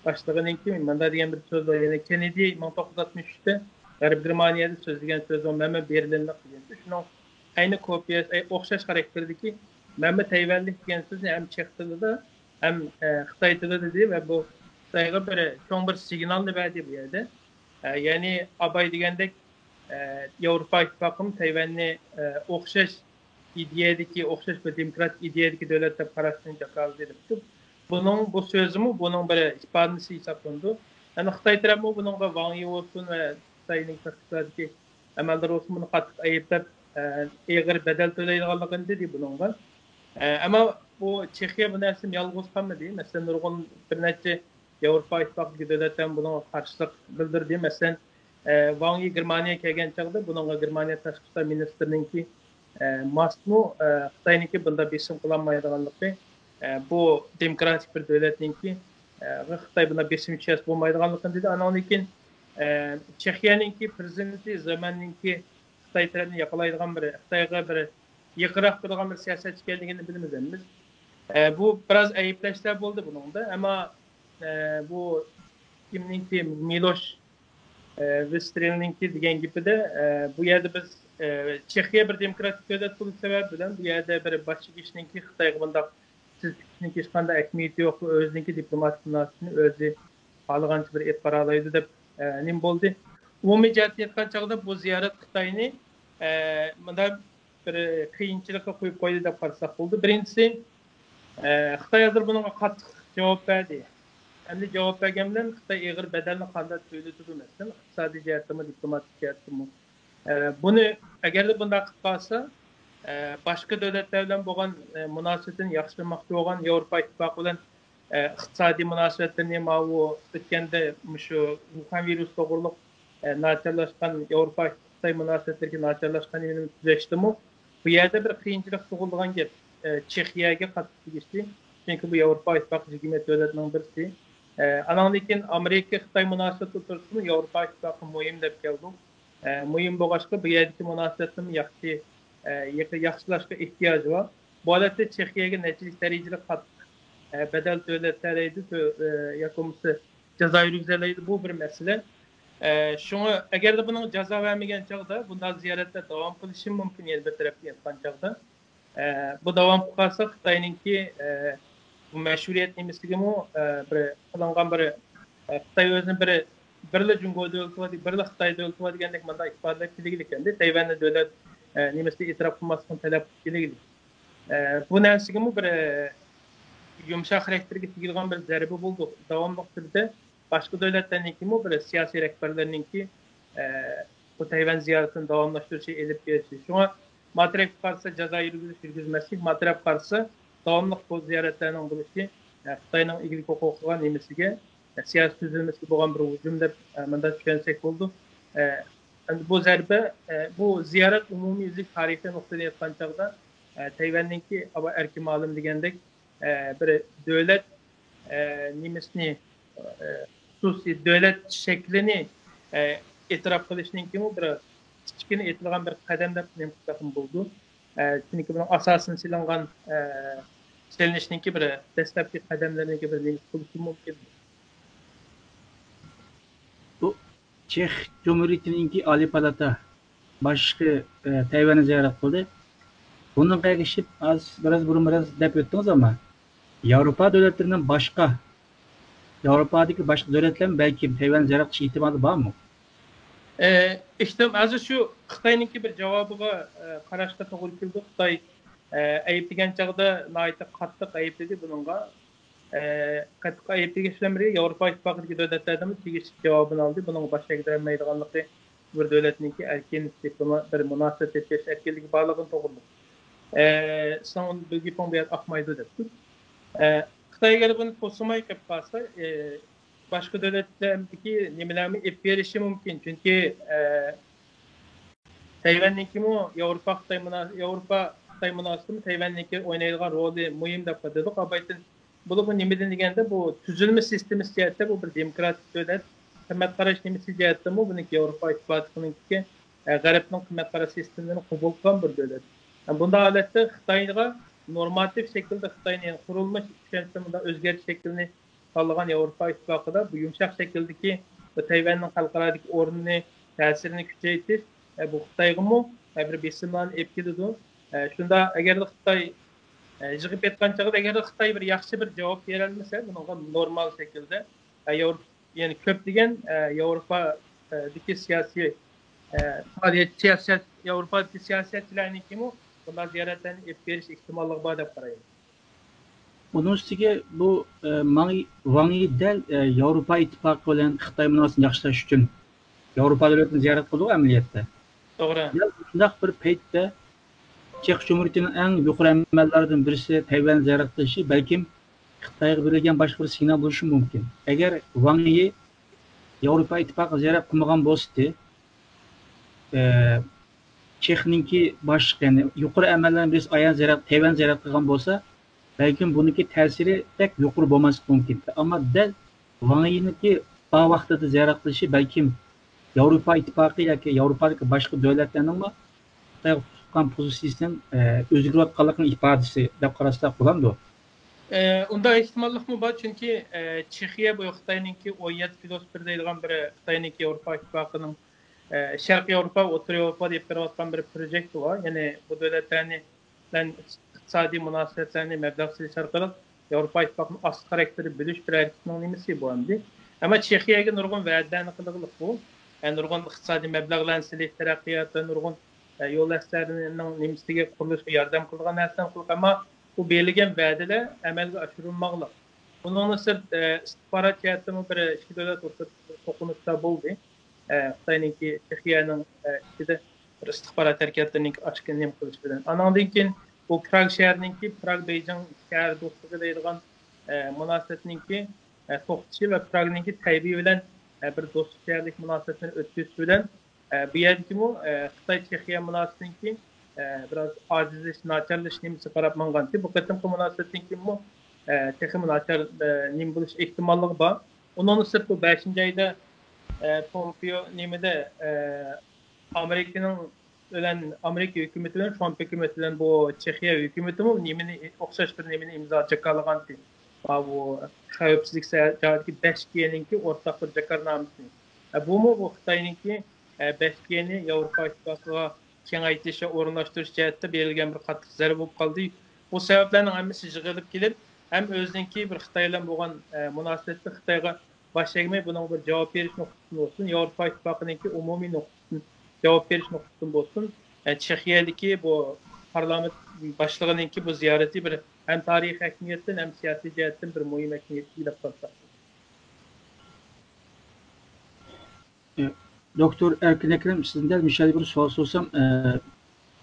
باشلىقىنىڭكى مۇنداق دېگەن بىر سۆزى بار، يەنى كېننېدى مىڭ توققۇز يۈز ئاتمىش ئۈچتە غەربىي گېرمانىيەدە سۆزلىگەن سۆزى بار، مەنمۇ بېرلىندا قىلغان. شۇنىڭ ئەينى كوپىيەسى، ئەي، ئوخشاش خاراكتېردىكى مەنمۇ تەيۋەنلىك دېگەن سۆزنى ھەم چېخ تىلىدا، ھەم، ئە، خىتاي تىلىدا دېدى ۋە بۇ خىتايغا بىر چوڭ بىر سىگنالنى بەردى بۇ يەردە. ئە، يەنى ئاباي دېگەندەك، ئە، ياۋروپا ئىتتىپاقىمۇ تەيۋەننى، ئە، ئوخشاش ئىدىيەدىكى، ئوخشاش بىر دېموكراتىك ئىدىيەدىكى دۆلەت دەپ قاراشنى جاكارلىدى دەپتۇ. بۇنىڭ، بۇ سۆزىمۇ بۇنىڭ بىر ئىپادىسى ھېسابلىنىدۇ. يەنى خىتاي تەرەپمۇ بۇنىڭغا ۋاڭ يى بولسۇن ۋە خىتاينىڭ تاشقى ئىشلاردىكى ئەمەلدار بولسۇن بۇنى قاتتىق ئەيىبلەپ، ئە، ئېغىر بەدەل تۆلەيدىغانلىقىنى دېدى بۇنىڭغا. ئە، ئەمما بۇ چېخىيە بۇ نەرسىدىن يالغۇز قالمىدى. مەسىلەن، نۇرغۇن بىر نەچچە ياۋروپا ئىتتىپاقىدىكى دۆلەتلەرمۇ بۇنىڭغا قارشىلىق بىلدۈردى. مەسىلەن، ئە، ۋاڭ يى گېرمانىيەگە كەلگەن چاغدا بۇنىڭغا گېرمانىيە تاشقى ئىشلار مىنىستىرىنىڭكى، ئە، ماستمۇ، ئە، خىتاينىڭكى بۇنداق بېسىم قىلالمايدىغانلىقى، ئە، بۇ دېموكراتىك بىر دۆلەتنىڭكى، ئە، خىتاي بۇنداق بېسىم چۈشۈرسە بولمايدىغانلىقىنى دېدى. ئانىڭدىن كېيىن، ئە، چېخىيەنىڭكى پىرېزىدېنتى زېمەننىڭكى خىتاي تەرەپنى ياقلايدىغان بىر، خىتايغا بىر يېقىنراق تۇرىدىغان بىر سىياسەتچى ئىكەنلىكىنى بىلىمىز ھەممىمىز. ئە، بۇ بىراز ئەيىبلەشلەر بولدى بۇنىڭدا. ئەمما، ئە، بۇ كىمنىڭكى، مىلوش، ئە، ۋىسترىلنىڭكى دېگەن گېپىدە، ئە، بۇ يەردە بىز، ئە، چېخىيە بىر دېموكراتىك دۆلەت بولۇش سەۋەبى بىلەن بۇ يەردە بىر باش ئىگىشنىڭكى خىتايغا بۇنداق سىز پىكىرنىڭكى ھېچقانداق ئەھمىيىتى يوق، ئۆزىنىڭكى دىپلوماتىك مۇناسىۋىتىنى ئۆزى خالىغانچە بىر ئېلىپ بارالايدۇ دەپ، ئە، نېمە بولدى. ئومۇمىي جەھەتتىن ئېيتقان چاغدا بۇ زىيارەت خىتاينى، ئە، مۇنداق بىر قىيىنچىلىققا قويۇپ قويدى دەپ قارىساق بولىدۇ. بىرىنچىسى، ئە، خىتاي ھازىر بۇنىڭغا قاتتىق جاۋاب بەردى. ئەمدى جاۋاب بەرگەن بىلەن خىتاي ئېغىر بەدەلنى قانداق تۆلىتىدۇ، مەسىلەن، ئىقتىسادىي جەھەتتىمۇ، دىپلوماتىك جەھەتتىمۇ. ئە، بۇنى ئەگەردە بۇنداق قىلىپ قالسا، ئە، باشقا دۆلەتلەر بىلەن بولغان، ئە، مۇناسىۋىتىنى ياخشىلىماقچى بولغان ياۋروپا ئىتتىپاقى بىلەن، ئە، ئىقتىسادىي مۇناسىۋەتلىرىنى ماۋۇ ئۆتكەندە مۇشۇ ۋۇخەن ۋىرۇسى توغرۇلۇق، ئە، ناچارلاشقان، ياۋروپا خىتاي مۇناسىۋەتلىرىدىكى ناچارلاشقان يېرىنى تۈزەشتىمۇ بۇ يەردە بىر قىيىنچىلىق تۇغۇلىدىغان گەپ. ئە، چېخىيەگە قاتتىق تېگىشلىك. چۈنكى بۇ ياۋروپا ئىتتىپاقى يىگىرمە يەتتە دۆلەتنىڭ بىرسى. ئە، ئانىڭدىن كېيىن ئامېرىكا خىتاي مۇناسىۋىتى ئوتتۇرىسىدىمۇ ياۋروپا ئىتتىپاقى مۇھىم دەپ كەلدۇق. ئە، مۇھىم بولغاچقا، بۇ يەردىكى مۇناسىۋەتنىمۇ ياخشى، ئە، يېقى-، ياخشىلاشقا ئېھتىياجى بار. بۇ ھالەتتە چېخىيەگە نەچچىلىك دەرىجىدە قاتتىق، ئە، بەدەل تۆلەتەلەيدۇ، تۆ-، ئە، ياكى بولمىسا جازا يۈرگۈزەلەيدۇ. بۇ بىر مەسىلە. ئە، شۇڭا ئەگەردە بۇنىڭ جازا بەرمىگەن چاغدا بۇنداق زىيارەتلەر داۋام قىلىشى مۇمكىن، يەنە بىر تەرەپتىن ئېيتقان چاغدا. ئە، بۇ داۋام قىلىپ قالسا، خىتاينىڭكى، ئە، بۇ مەشھۇرىيەت نېمىسىگىمۇ، ئە، بىر قىلىنغان بىر، ئە، خىتاي ئۆزىنى بىر، بىرلا جۇڭگو دۆلىتى بار، بىرلا خىتاي دۆلىتى بار دېگەندەك مۇنداق ئىپادىلەپ كېلگىلى ئىكەن. تەيۋەننى دۆلەت، ئە، نېمىسى ئېتىراپ قىلماسلىقىنى تەلەپ قىلىپ كېلگىلى. ئە، بۇ نەرسىگىمۇ بىر، ئە، يۇمشاق خاراكتېرگە تېگىدىغان بىر زەربە بولدى. داۋاملىق تۈردە باشقا دۆلەتلەرنىڭكىمۇ بىر سىياسىي رەھبەرلەرنىڭكى، ئە، بۇ تەيۋەن زىيارىتىنى داۋاملاشتۇرۇشى، ئېلىپ بېرىشى. شۇڭا ما تەرەپكە قارىسا جازا يۈرگۈزۈش، يۈرگۈزمەسلىك، ما تەرەپكە قارىسا داۋاملىق بۇ زىيارەتلەرنىڭ بولۇشى، ئە، خىتاينىڭ ئىگىلىك ھوقۇقىغا نېمىسىگە، ئە، سىياسىي تۈزۈلمىسىگە بولغان بىر ھۇجۇم دەپ، ئە، مۇنداق چۈشەنسەك بولىدۇ. ئە، ئەمدى بۇ زەربە، ئە، بۇ زىيارەت ئومۇميۈزلۈك تارىخىي نۇقتىدىن ئېيتقان چاغدا، ئە، تەيۋەننىڭكى ئەركىن مۇئەللىم دېگەندەك، ئە، بىر دۆلەت، ئە، نېمىسىنى، ئە، خۇسۇسىي دۆلەت شەكلىنى، ئە، ئېتىراپ قىلىشنىڭكىمۇ بىر كىچىككىنە ئېتىلغان بىر قەدەم دەپ نېمە قىلساقمۇ بولىدۇ. ئە، چۈنكى بۇنىڭ ئاساسىنى سېلىنغان، ئە، سېلىنىشنىڭكى بىر دەسلەپكى قەدەملىرىنىڭكى بىر نېمىسى بولۇشى مۇمكىن. بۇ چېخ جۇمھۇرىيىتىنىڭكى ئالىي پالاتا باشلىقى، ئە، تەيۋەننى زىيارەت قىلدى. بۇنىڭغا ئەگىشىپ، ھازىر بىراز بۇرۇن بىراز دەپ ئۆتتىڭىز، ئەمما ياۋروپا دۆلەتلىرىنىڭ باشقا، ياۋروپادىكى باشقا دۆلەتلەرمۇ بەلكىم تەيۋەننى زىيارەت قىلىش ئېھتىمالى بارمۇ؟ ئىشتىن ھازىر شۇ خىتاينىڭكى بىر جاۋابىغا، ئە، قاراشقا توغرا كېلىدۇ. خىتاي، ئە، ئەيىبلىگەن چاغدا ناھايىتى قاتتىق ئەيىبلىدى بۇنىڭغا. ئە، قاتتىق ئەيىبلىگەن بىلەن بىرگە، ياۋروپا ئىتتىپاقىدىكى دۆلەتلەردىنمۇ تېگىشلىك جاۋابىنى ئالدى. بۇنىڭغا باش ئەگدۈرەلمەيدىغانلىقى، بىر دۆلەتنىڭكى ئەركىن دىپلوما-، بىر مۇناسىۋەت ئېلىپ بېرىش ئەركىنلىكى بارلىقىنى توغرىلىدى. ئە، سىزنىڭ بۇ گېپىڭ بۇ يەردە ئاقمايدۇ دەپتۇ. ئە، خىتاي ئەگەر بۇنى توسالماي قېلىپ قالسا، ئە، باشقا دۆلەتلەردىكى نېمىلەرمۇ ئېلىپ بېرىشى مۇمكىن. چۈنكى، ئە، تەيۋەننىڭكىمۇ ياۋروپا خىتاي مۇنا-، ياۋروپا خىتاي مۇناسىۋىتىمۇ تەيۋەننىڭكى ئوينايدىغان رولى مۇھىم دەپ دېدۇق ئابايتىن. بۇ، بۇ نېمىدىن دېگەندە، بۇ تۈزۈلمە سىستېمىسى جەھەتتە بۇ بىر دېموكراتىك دۆلەت، قىممەت قاراش نېمىسى جەھەتتىمۇ بۇنىڭكى ياۋروپا ئىتتىپاقىنىڭكى، ئە، غەربنىڭ قىممەت قاراش سىستېمىسىنى قوبۇل قىلغان بىر دۆلەت. بۇنداق ھالەتتە خىتايغا نورماتىپ شەكىلدە خىتاينى، يەنى قۇرۇلمىش چۈشەنچىسىنى مۇنداق ئۆزگەرتىش شەكلىنى تاللىغان ياۋروپا ئىتتىپاقىدا بۇ يۇمشاق شەكىلدىكى بۇ تەيۋەننىڭ خەلقئارادىكى ئورنىنى، تەسىرىنى كۈچەيتىش، ئە، بۇ خىتايغىمۇ، ئە، بىر بېسىملارنى ئېلىپ كېلىدۇ. ئە، شۇندا ئەگەردە خىتاي، ئە، يىغىپ ئېيتقان چاغدا، ئەگەردە خىتاي بىر ياخشى بىر جاۋاب بېرەلمىسە، بۇنىڭغا نورمال شەكىلدە، ئە، ياۋروپا، يەنى كۆپلىگەن، ئە، ياۋروپا، ئە، دىكى سىياسىي، ئە، پائالىيەت، سىياسەت، ياۋروپادىكى سىياسەتچىلەرنىڭكىمۇ بۇنداق زىيارەتلەرنى ئېلىپ بېرىش ئېھتىماللىقى بار دەپ قارايمەن. ئۇنىڭ ئۈستىگە بۇ، ئە، ماڭ-، ۋاڭ يى دەل، ئە، ياۋروپا ئىتتىپاقى بىلەن خىتاي مۇناسىۋىتىنى ياخشىلاش ئۈچۈن ياۋروپا دۆلىتىنى زىيارەت قىلدىغۇ ئەمەلىيەتتە. توغرا. دەل شۇنداق بىر پەيتتە چېخ جۇمھۇرىيىتىنىڭ ئەڭ يۇقىرى ئەمەلدارىدىن بىرسى تەيۋەننى زىيارەت قىلىشى بەلكىم خىتايغا بېرىلگەن باشقا بىر سىگنال بولۇشى مۇمكىن. ئەگەر ۋاڭ يى ياۋروپا ئىتتىپاقىغا زىيارەت قىلمىغان بولسىدى، ئە، چېخنىڭكى باشلىقى، يەنى يۇقىرى ئەمەلدارنىڭ بىرسى ئايان زىيارەت، تەيۋەن زىيارەت قىلغان بولسا، بەلكىم بۇنىڭكى تەسىرى بەك يۇقىرى بولماسلىقى مۇمكىن. ئەمما دەل ۋاڭ يىنىڭكى بار ۋاقتىدا زىيارەت قىلىشى بەلكىم ياۋروپا ئىتتىپاقى ياكى ياۋروپادىكى باشقا دۆلەتلەرنىڭمۇ خىتايغا تۇتقان پوزىتسىيىسىنىڭ، ئە، ئۆزگىرىۋاتقانلىقىنىڭ ئىپادىسى دەپ قارىساق بولامدۇ؟ ئە، ئۇنداق ئېھتىماللىقمۇ بار، چۈنكى، ئە، چېخىيە بۇ خىتاينىڭكى ئون يەتتە پىلوس بىر دەيدىغان بىر خىتاينىڭكى ياۋروپا ئىتتىپاقىنىڭ، ئە، شەرقىي ياۋروپا، ئوتتۇرا ياۋروپا دېيىپ بېرىۋاتقان بىر پروژېكتى بار. يەنى بۇ دۆلەتلەرنى بىلەن ئىقتىسادىي مۇناسىۋەتلەرنى مەبلەغ سېلىش ئارقىلىق ياۋروپا ئىتتىپاقىنى ئاستى خاراكتېرى بۆلۈش بىر ھەرىكىتىنىڭ نېمىسى بۇ ئەمدى. ئەمما چېخىيەگە نۇرغۇن ۋەدىلەرنى قىلغىلىق بۇ. ئە، نۇرغۇن ئىقتىسادىي مەبلەغلەرنى سېلىش، تەرەققىيات ۋە نۇرغۇن، ئە، يول ئەسلىھەلىرىنىڭ نېمىسىگە، قۇرۇلۇشىغا ياردەم قىلىدىغان نەرسىلەرنى قىلغان، ئەمما بۇ بېرىلگەن ۋەدىلەر ئەمەلگە ئاشۇرۇلماغلىق. بۇنىڭدىن سىرت، ئە، ئىستىخبارات جەھەتتىمۇ بىر ئىككى دۆلەت ئوتتۇرىسىدا توقۇنۇشلار بولدى. ئە، خىتاينىڭكى چېخىيەنىڭ، ئە، ئىچىدە بىر ئىستىخبارات ھەرىكەتلىرىنىڭكى ئاشكىرا نېمە قىلىشى بىلەن. ئانىڭدىن كېيىن بۇ پراگ شەھىرىنىڭكى پراگ بېيجىڭ شەھەر دوستلۇقى دەيدىغان، ئە، مۇناسىۋەتنىڭكى، ئە، توختىشى ۋە پراگنىڭكى تەيبېي بىلەن، ئە، بىر دوستلۇق شەھەرلىك مۇناسىۋەتلەرنى ئۆتكۈزۈشى بىلەن، ئە، بۇ يەردىكىمۇ، ئە، خىتاي چېخىيە مۇناسىۋىتىنىڭكى، ئە، بىراز ئاجىزلىشىش، ناچارلىشىش نېمىسىگە قاراپ ماڭغانتى. بۇ قېتىمقى مۇناسىۋەتتىن كېيىنمۇ، ئە، تېخىمۇ ناچار، ئە، نېمە بولۇش ئېھتىماللىقى بار. ئۇنىڭدىن سىرت بۇ بەشىنچى ئايدا، ئە، پومپېئو نېمىدە، ئە، ئامېرىكىنىڭ بىلەن، ئامېرىكا ھۆكۈمىتى بىلەن ترامپ ھۆكۈمىتى بىلەن بۇ چېخىيە ھۆكۈمىتىمۇ نېمىنى، ئوخشاش بىر نېمىنى ئىمزا جاكارلىغانتى. بۇ خەۋپسىزلىك سە-، جەھەتتىكى بەش گنىڭكى ئورتاق بىر جاكارنامىسىنى. ئە، بۇمۇ بۇ خىتاينىڭكى، ئە، بەش گنى ياۋروپا ئىتتىپاقىغا كېڭەيتىش ۋە ئورۇنلاشتۇرۇش جەھەتتە بېرىلگەن بىر قاتتىق زەربە بولۇپ قالدى. بۇ سەۋەبلەرنىڭ ھەممىسى يىغىلىپ كېلىپ، ھەم ئۆزىنىڭكى بىر خىتاي بىلەن بولغان، ئە، مۇناسىۋەتتە خىتايغا باش ئەگمەي، بۇنىڭغا بىر جاۋاب بېرىش نۇقتىسىدىن بولسۇن، ياۋروپا ئىتتىپاقىنىڭكى ئومۇمىي نۇقتىسىدىن، جاۋاب بېرىش نۇقتىسىدىن بولسۇن، ئە، چېخىيەدىكى بۇ پارلامېنت باشلىقىنىڭكى بۇ زىيارىتى بىر ھەم تارىخىي ئەھمىيەتتىن، ھەم سىياسىي جەھەتتىن بىر مۇھىم ئەھمىيەتكە ئىگە دەپ قارىساق. ئە، دوكتور ئەركىن ئەكرەم، سىزدىن دەل مۇشۇ يەردە بىر سوئال سورىسام، ئە،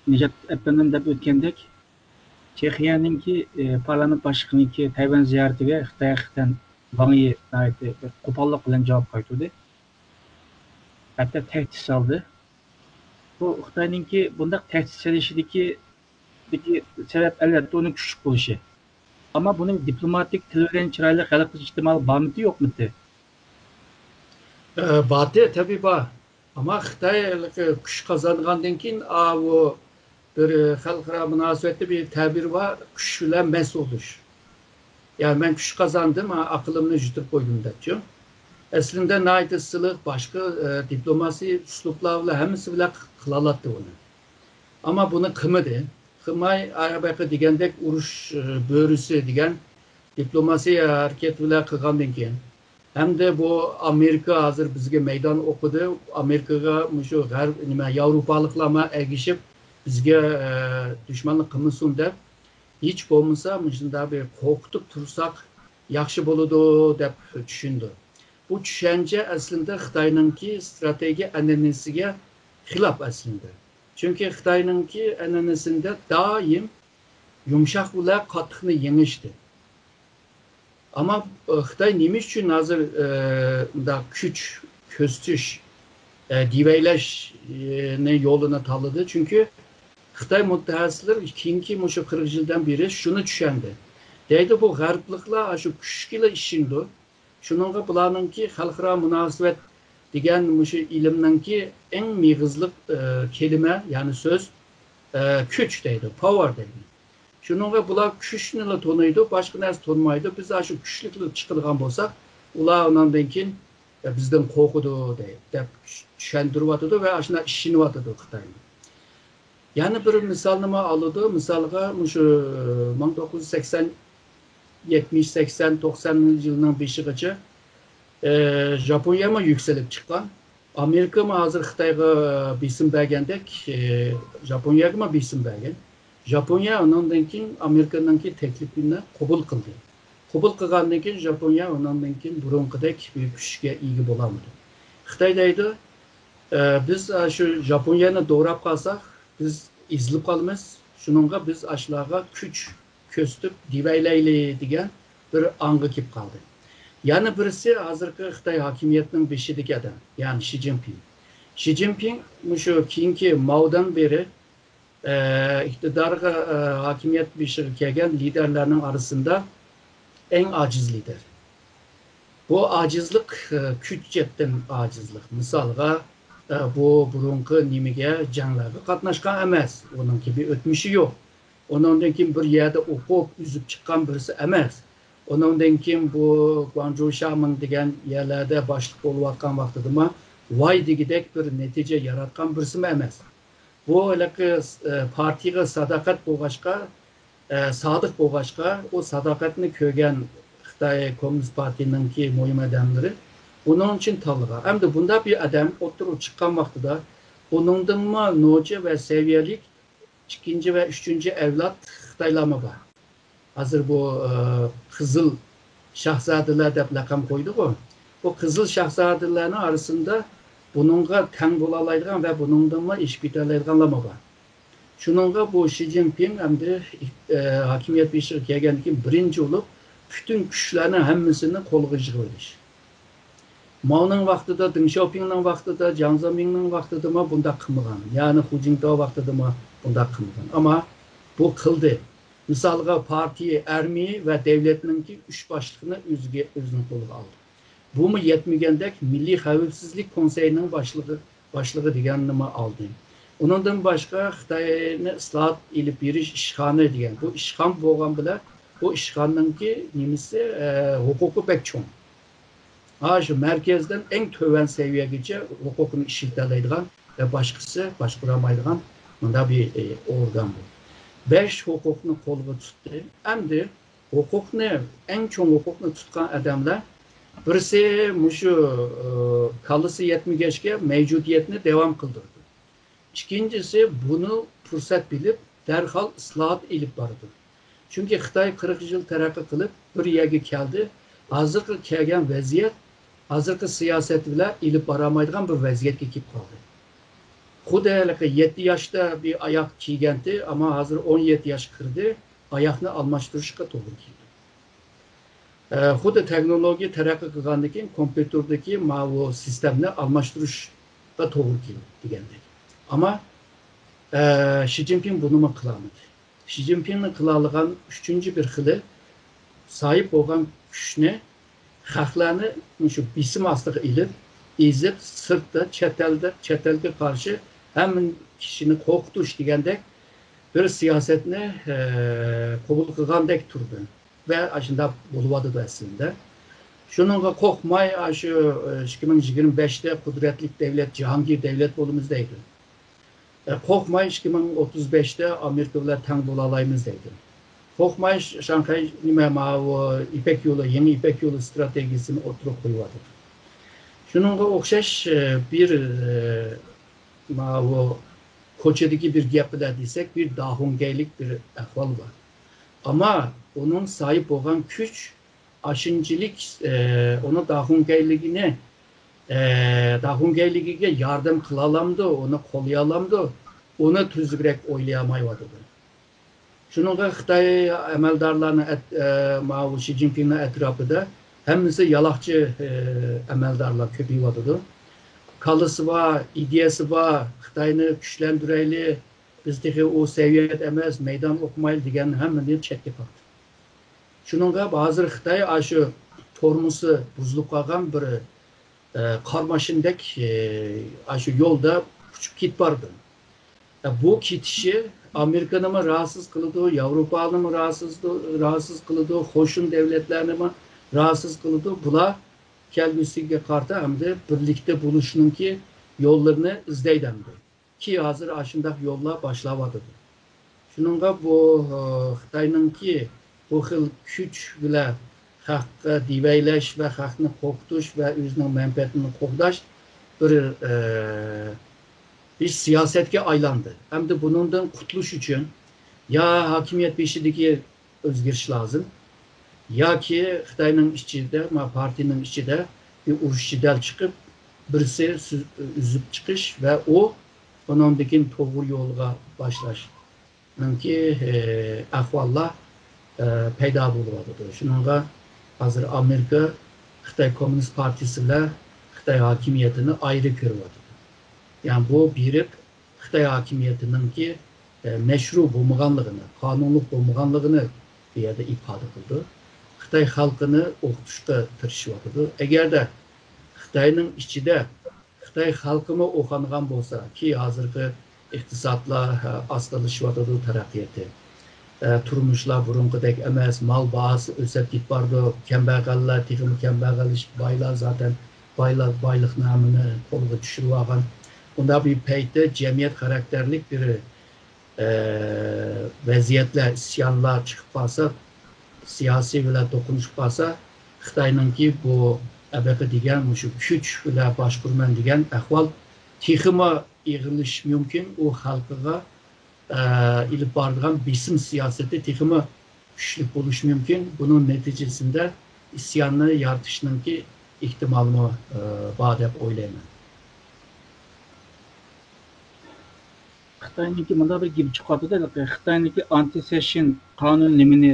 نىجات ئەپەندىم دەپ ئۆتكەندەك، چېخىيەنىڭكى، ئە، پارلامېنت باشلىقىنىڭكى تەيۋەن زىيارىتىگە خىتاي ھەقىقەتەن ۋاڭ يى ناھايىتى بىر قوپاللىق بىلەن جاۋاب قايتۇردى. ھەتتا تەھدىت سالدى. بۇ خىتاينىڭكى بۇنداق تەھدىت سېلىشىدىكى، دىكى سەۋەب، ئەلۋەتتە، ئۇنىڭ كۈچلۈك بولۇشى. ئەمما بۇنىڭ دىپلوماتىك تىل بىلەن چىرايلىق ھەل قىلىش ئېھتىمالى بارمىتى، يوقمىتى؟ ئە، باتى تەبىئىي بار. ئەمما خىتاي ھېلىقى كۈچ قازانغاندىن كېيىن، ئاۋۇ بىر، ئە، خەلقئارا مۇناسىۋەتتە بىر تەبىر بار، «كۈچ بىلەن مەست بولۇش». يەنى مەن كۈچ قازاندىم، ھە، ئەقلىمنى يىتىپ قويدۇم دەپچۇ. ئەسلىندە ناھايىتى سىلىق، باشقا، ئە، دىپلوماسىي ئۇسلۇبلار بىلەن ھەممىسى بىلەن قىلالاتتى بۇنى. ئەمما بۇنى قىلمىدى. قىلماي، ئاياغ دېگەندەك ئۇرۇش، ئە، بۆرىسى دېگەن دىپلوماسىي ھەرىكەت بىلەن قىلغاندىن كېيىن، ھەمدە بۇ ئامېرىكا ھازىر بىزگە مەيدان ئوقۇدى. ئامېرىكىغا مۇشۇ غەرب، نېمە، ياۋروپالىقلارمۇ ئەگىشىپ، بىزگە، ئە، دۈشمەنلىك قىلمىسۇن دەپ، ھېچ بولمىسا مۇشۇنداق بىر قورقۇتۇپ تۇرساق ياخشى بولىدۇ دەپ چۈشىنىدۇ. بۇ چۈشەنچە ئەسلىدە خىتاينىڭكى ئىستراتېگىيە ئەنئەنىسىگە خىلاپ ئەسلىدە. چۈنكى خىتاينىڭكى ئەنئەنىسىدە دائىم يۇمشاق بىلەن قاتتىقنى يېڭىشتى. ئەمما، ئە، خىتاي نېمە ئۈچۈن ھازىر، ئە، مۇنداق كۈچ كۆرسىتىش، ئە، دېۋەيلەشنى يولىنى تاللىدى؟ چۈنكى خىتاي مۇتەخەسسىسلىرى كېيىنكى مۇشۇ قىرىق يىلدىن بېرى شۇنى چۈشەندى. دەيدۇ، بۇ غەربلىكلەر شۇ كۈچكىلا ئىشىنىدۇ. شۇنىڭغا بۇلارنىڭكى خەلقئارا مۇناسىۋەت دېگەن مۇشۇ ئىلىمنىڭكى ئەڭ مېغىزلىق، ئە، كەلىمە، يەنى سۆز، ئە، كۈچ دەيدۇ، پاۋېر دەيدۇ. شۇنىڭغا بۇلار كۈچنىلا تونۇيدۇ، باشقا نەرسە تونۇمايدۇ. بىز ئاشۇ كۈچلۈكلا چىقىدىغان بولساق، ئۇلار ئۇنىڭدىن كېيىن، ئە، بىزدىن قورقىدۇ دەي-، دەپ چۈشەندۈرۈۋاتىدۇ ۋە ئاشۇنداق ئىشىنىۋاتىدۇ خىتاينى. يەنە بىر مىسالنىمۇ ئالىدۇ. مىسالغا، مۇشۇ مىڭ توققۇز يۈز سەكسەن، يەتمىش، سەكسەن، توقسان يىلنىڭ بېشىغىچە، ئە، ژاپونىيەمۇ يۈكسىلىپ چىققان. ئامېرىكىمۇ ھازىر خىتايغا بېسىم بەرگەندەك، ئە، ژاپونىيەگىمۇ بېسىم بەرگەن. ژاپونىيە ئۇنىڭدىن كېيىن ئامېرىكىنىڭكى تەكلىپىنى قوبۇل قىلدى. قوبۇل قىلغاندىن كېيىن ژاپونىيە ئۇنىڭدىن كېيىن بۇرۇنقىدەك بىر كۈچكە ئىگە بولالمىدى. خىتاي دەيدۇ، ئە، بىز، ئە، شۇ ژاپونىيەنى دوراپ قالساق، بىز ئېزىلىپ قالىمىز. شۇنىڭغا بىز ئاشۇلارغا كۈچ كۆرسىتىپ دېۋەيلەيلى دېگەن بىر ئاڭغا كېلىپ قالدى. يەنە بىرسى ھازىرقى خىتاي ھاكىمىيەتنىڭ بېشىدىكى ئادەم، يەنى شى جىنپىڭ. شى جىنپىڭ مۇشۇ كېيىنكى ماودىن بېرى، ئە، ئىقتىدارغا، ئە، ھاكىمىيەت بېشىغا كەلگەن لىدەرلەرنىڭ ئارىسىدا ئەڭ ئاجىز لىدەر. بۇ ئاجىزلىق، ئە، كۈچ جەھەتتىن ئاجىزلىق. مىسالغا، ئە، بۇ بۇرۇنقى نېمىگە، جەڭلەرگە قاتناشقان ئەمەس. ئۇنىڭكى بىر ئۆتمۈشى يوق. ئۇنىڭدىن كېيىن بىر يەردە ئوقۇپ، ئۈزۈپ چىققان بىرسى ئەمەس. ئۇنىڭدىن كېيىن بۇ گۇاڭجۇ شيامىڭ دېگەن يەرلەردە باشلىق بولۇۋاتقان ۋاقتىدىمۇ ۋاي دېگۈدەك بىر نەتىجە ياراتقان بىرسىمۇ ئەمەس. بۇ ھېلىقى، ئە، پارتىيىغا ساداقەت بولغاچقا، ئە، سادىق بولغاچقا، ئۇ ساداقەتنى كۆرگەن خىتاي كوممۇنىست پارتىيىنىڭكى مۇھىم ئادەملىرى ئۇنىڭ ئۈچۈن تاللىغان. ئەمدى بۇنداق بىر ئادەم ئوتتۇرىغا چىققان ۋاقتىدا ئۇنىڭدىنمۇ نوچى ۋە سەۋىيەلىك ئىككىنچى ۋە ئۈچىنچى ئەۋلاد خىتايلارمۇ بار. ھازىر بۇ، ئە، قىزىل شاھزادىلەر دەپ لەقەم قويدىغۇ. بۇ قىزىل شاھزادىلەرنىڭ ئارىسىدا بۇنىڭغا تەڭ بولالايدىغان ۋە بۇنىڭدىنمۇ ئېشىپ كېتەلەيدىغانلارمۇ بار. شۇنىڭغا بۇ شى جىنپىڭ ئەمدى، ئە، ھاكىمىيەت بېشىغا كەلگەندىن كېيىن بىرىنچى بولۇپ پۈتۈن كۈچلەرنىڭ ھەممىسىنى قولىغا يىغىۋېلىش. ماۋنىڭ ۋاقتىدا، دېڭ شياۋپىڭنىڭ ۋاقتىدا، جياڭ زېمىڭنىڭ ۋاقتىدىمۇ بۇنداق قىلمىغان. يەنى خۇ جىنتاۋ ۋاقتىدىمۇ بۇنداق قىلمىغان. ئەمما بۇ قىلدى. مىسالغا، پارتىيە، ئارمىيە ۋە دۆلەتنىڭكى ئۈچ باشلىقىنى ئۆزىگە، ئۆزىنىڭ قولىغا ئالدى. بۇمۇ يەتمىگەندەك، مىللىي خەۋپسىزلىك كونسېيىنىڭ باشلىقى، باشلىقى دېگەننىمۇ ئالدى. ئۇنىڭدىن باشقا، خىتاينى ئىسلاھات ئېلىپ بېرىش ئىشخانا دېگەن، بۇ ئىشخان بولغان بىلەن، بۇ ئىشخانىنىڭكى نېمىسى، ئە، ھوقۇقى بەك چوڭ. ھا، شۇ مەركەزدىن ئەڭ تۆۋەن سەۋىيەگىچە ھوقۇقنى ئىشلىتەلەيدىغان ۋە باشقىسى باشقۇرالمايدىغان مۇنداق بىر، ئى، ئورگان بۇ. بەش ھوقۇقنى قولغا تۇتتى. ئەمدى ھوقۇقنى، ئەڭ چوڭ ھوقۇقنى تۇتقان ئادەملەر، بىرسى مۇشۇ، ئى، كاللىسى يەتمىگەچكە مەۋجۇدىيەتنى داۋام قىلدۇرىدۇ. ئىككىنچىسى، بۇنى پۇرسەت بىلىپ، دەرھال ئىسلاھات ئېلىپ بارىدۇ. چۈنكى خىتاي قىرىق يىل تەرەققىي قىلىپ، بىر يەرگە كەلدى. ھازىرقى كەلگەن ۋەزىيەت، ھازىرقى سىياسەت بىلەن ئېلىپ بارالمايدىغان بىر ۋەزىيەتكە كېلىپ قالدى. خۇددى ھېلىقى يەتتە ياشتا بىر ئاياق كىيگەنتى، ئەمما ھازىر ئون يەتتە ياشقا كىردى، ئاياقنى ئالماشتۇرۇشقا توغرا كېلىدۇ. ئە، خۇددى تېخنولوگىيە تەرەققىي قىلغاندىن كېيىن، كومپيۇتېردىكى ماۋۇ سىستېمىنى ئالماشتۇرۇشقا توغرا كېلىدۇ دېگەندەك. ئەمما، ئە، شى جىنپىڭ بۇنىمۇ قىلالمىدى. شى جىنپىڭنىڭ قىلالىغان ئۈچىنچى بىر خىلى، ساھىب بولغان كۈچنى خەقلەرنى مۇشۇ بېسىم ئاستىغا ئېلىپ، ئېزىپ، سىرتتا، چەت ئەلدە، چەت ئەلگە قارشى ھەممە كىشىنى قورقۇتۇش دېگەندەك، بىر سىياسەتنى، ئە، قوبۇل قىلغاندەك تۇردى ۋە ئاشۇنداق بولۇۋاتىدۇ ئەسلىدە. شۇنىڭغا قورقماي، ئاشۇ، ئە، ئىككى مىڭ يىگىرمە بەشتە قۇدرەتلىك دەۋلەت، جاھانگىر دەۋلەت بولىمىز دەيدۇ. ئە، قورقماي، ئىككى مىڭ ئوتتۇز بەشتە ئامېرىكا بىلەن تەڭ بولالايمىز دەيدۇ. قورقماي، ش-، شاڭخەي، نېمە، ماۋۇ يىپەك يولى، يېڭى يىپەك يولى ئىستراتېگىيىسىنى ئوتتۇرىغا قويۇۋاتىدۇ. شۇنىڭغا ئوخشاش، ئە، بىر، ئە، ماۋۇ كوچىدىكى بىر گەپ بىلەن دېسەك، بىر داخۇڭگەيلىك بىر ئەھۋال بار. ئەمما ئۇنىڭ ساھىب بولغان كۈچ ئاشۇنچىلىك، ئە، ئۇنىڭ داخۇڭگەيلىكىنى، ئە، داخۇڭگەيلىكىگە ياردەم قىلالامدۇ، ئۇنى قوللىيالامدۇ، ئۇنى تۈزۈكرەك ئويلىيالمايۋاتىدۇ. شۇنىڭغا خىتاي ئەمەلدارلارنى ئەت-، ئە، ماۋۇ شى جىنپىڭنىڭ ئەتراپىدا ھەممىسى يالاقچى، ئە، ئەمەلدارلار كۆپىيىۋاتىدۇ. كاللىسى بار، ئىدىيەسى بار، خىتاينى كۈچلەندۈرەيلى، بىز تېخى ئۇ سەۋىيەدە ئەمەس، مەيدان ئوقۇمايلى دېگەن ھەممىنى چەتكە قاقتى. شۇنىڭغا ھازىر خىتاي ئاشۇ تورمۇزى بۇزۇلۇپ قالغان بىر، ئە، قارماشىندەك، ئە، ئاشۇ يولدا ئۇچۇپ كېتىپ بارىدۇ. ئە، بۇ كېتىشى ئامېرىكىنىمۇ راھەتسىز قىلىدۇ، ياۋروپانىمۇ راھەتسىز، راھەتسىز قىلىدۇ، قوشۇن دۆلەتلەرنىمۇ راھەتسىز قىلىدۇ. بۇلار كەلگۈسىگە قارىتا ئەمدى بىرلىكتە بولۇشنىڭكى يوللىرىنى ئىزدەيدۇ ئەمدى. كى ھازىر ئاشۇنداق يوللار باشلاۋاتىدۇ. شۇنىڭغا بۇ، ئە، خىتاينىڭكى بۇ خىل كۈچ بىلەن خەققە دېۋەيلەش ۋە خەقنى قورقۇتۇش ۋە ئۆزىنىڭ مەنپەئەتىنى قوغداش بىر، ئە، بىر سىياسەتكە ئايلاندى. ئەمدى بۇنىڭدىن قۇتۇلۇش ئۈچۈن يا ھاكىمىيەت بېشىدىكى ئۆزگىرىش لازىم. ياكى خىتاينىڭ ئىچىدە، ما، پارتىيىنىڭ ئىچىدە بىر ئۇرۇش جېدەل چىقىپ، بىرسى سۈز-، ئۈزۈپ چىقىش ۋە ئۇ ئۇنىڭدىن كېيىن توغرا يولغا باشلاشنىڭكى، ئە، ئەھۋاللار، ئە، پەيدا بولۇۋاتىدۇ. شۇنىڭغا ھازىر ئامېرىكا خىتاي كوممۇنىست پارتىيىسى بىلەن خىتاي ھاكىمىيىتىنى ئايرى كۆرۈۋاتىدۇ. يەنى بۇ بېرىپ خىتاي ھاكىمىيىتىنىڭكى، ئە، مەشرۇ بولمىغانلىقىنى، قانۇنلۇق بولمىغانلىقىنى بۇ يەردە ئىپادە قىلىدۇ. خىتاي خەلقىنى ئوقۇتۇشقا تىرىشىۋاتىدۇ. ئەگەردە خىتاينىڭ ئىچىدە خىتاي خەلقىمۇ ئوخانغان بولسا، كى ھازىرقى ئىقتىسادلار، ئە، ئاستىلىشىۋاتىدۇ تەرەققىياتى. ئە، تۇرمۇشلار بۇرۇنقىدەك ئەمەس، مال باھاسى ئۆسۈپ كېتىپ بارىدۇ، كەمبەغەللەر تېخىمۇ كەمبەغەللىشىپ، بايلار زاتەن بايلار بايلىقنى ھەممىنى قولغا چۈشۈرۈۋالغان. بۇنداق بىر پەيتتە جەمئىيەت خاراكتېرلىك بىر، ئە، ۋەزىيەتلەر، ئىسيانلار چىقىپ قالسا، سىياسىي بىلەن توقۇنۇشۇپ قالسا، خىتاينىڭكى بۇ ئەبەقە دېگەن مۇشۇ كۈچ بىلەن باشقۇرىمەن دېگەن ئەھۋال تېخىمۇ ئېغىرلىشىشى مۇمكىن. ئۇ خەلقىگە ئە، ئېلىپ بارىدىغان بېسىم سىياسىتى تېخىمۇ كۈچلۈك بولۇشى مۇمكىن. بۇنىڭ نەتىجىسىندە ئىسياننى يارىتىشنىڭكى ئېھتىمالىمۇ، ئە، بار دەپ ئويلايمەن. خىتاينىڭكى مۇنداق بىر گېپى چىقىۋاتىدۇ، خىتاينىڭكى ئانتى سېشن قانۇن نېمىنى،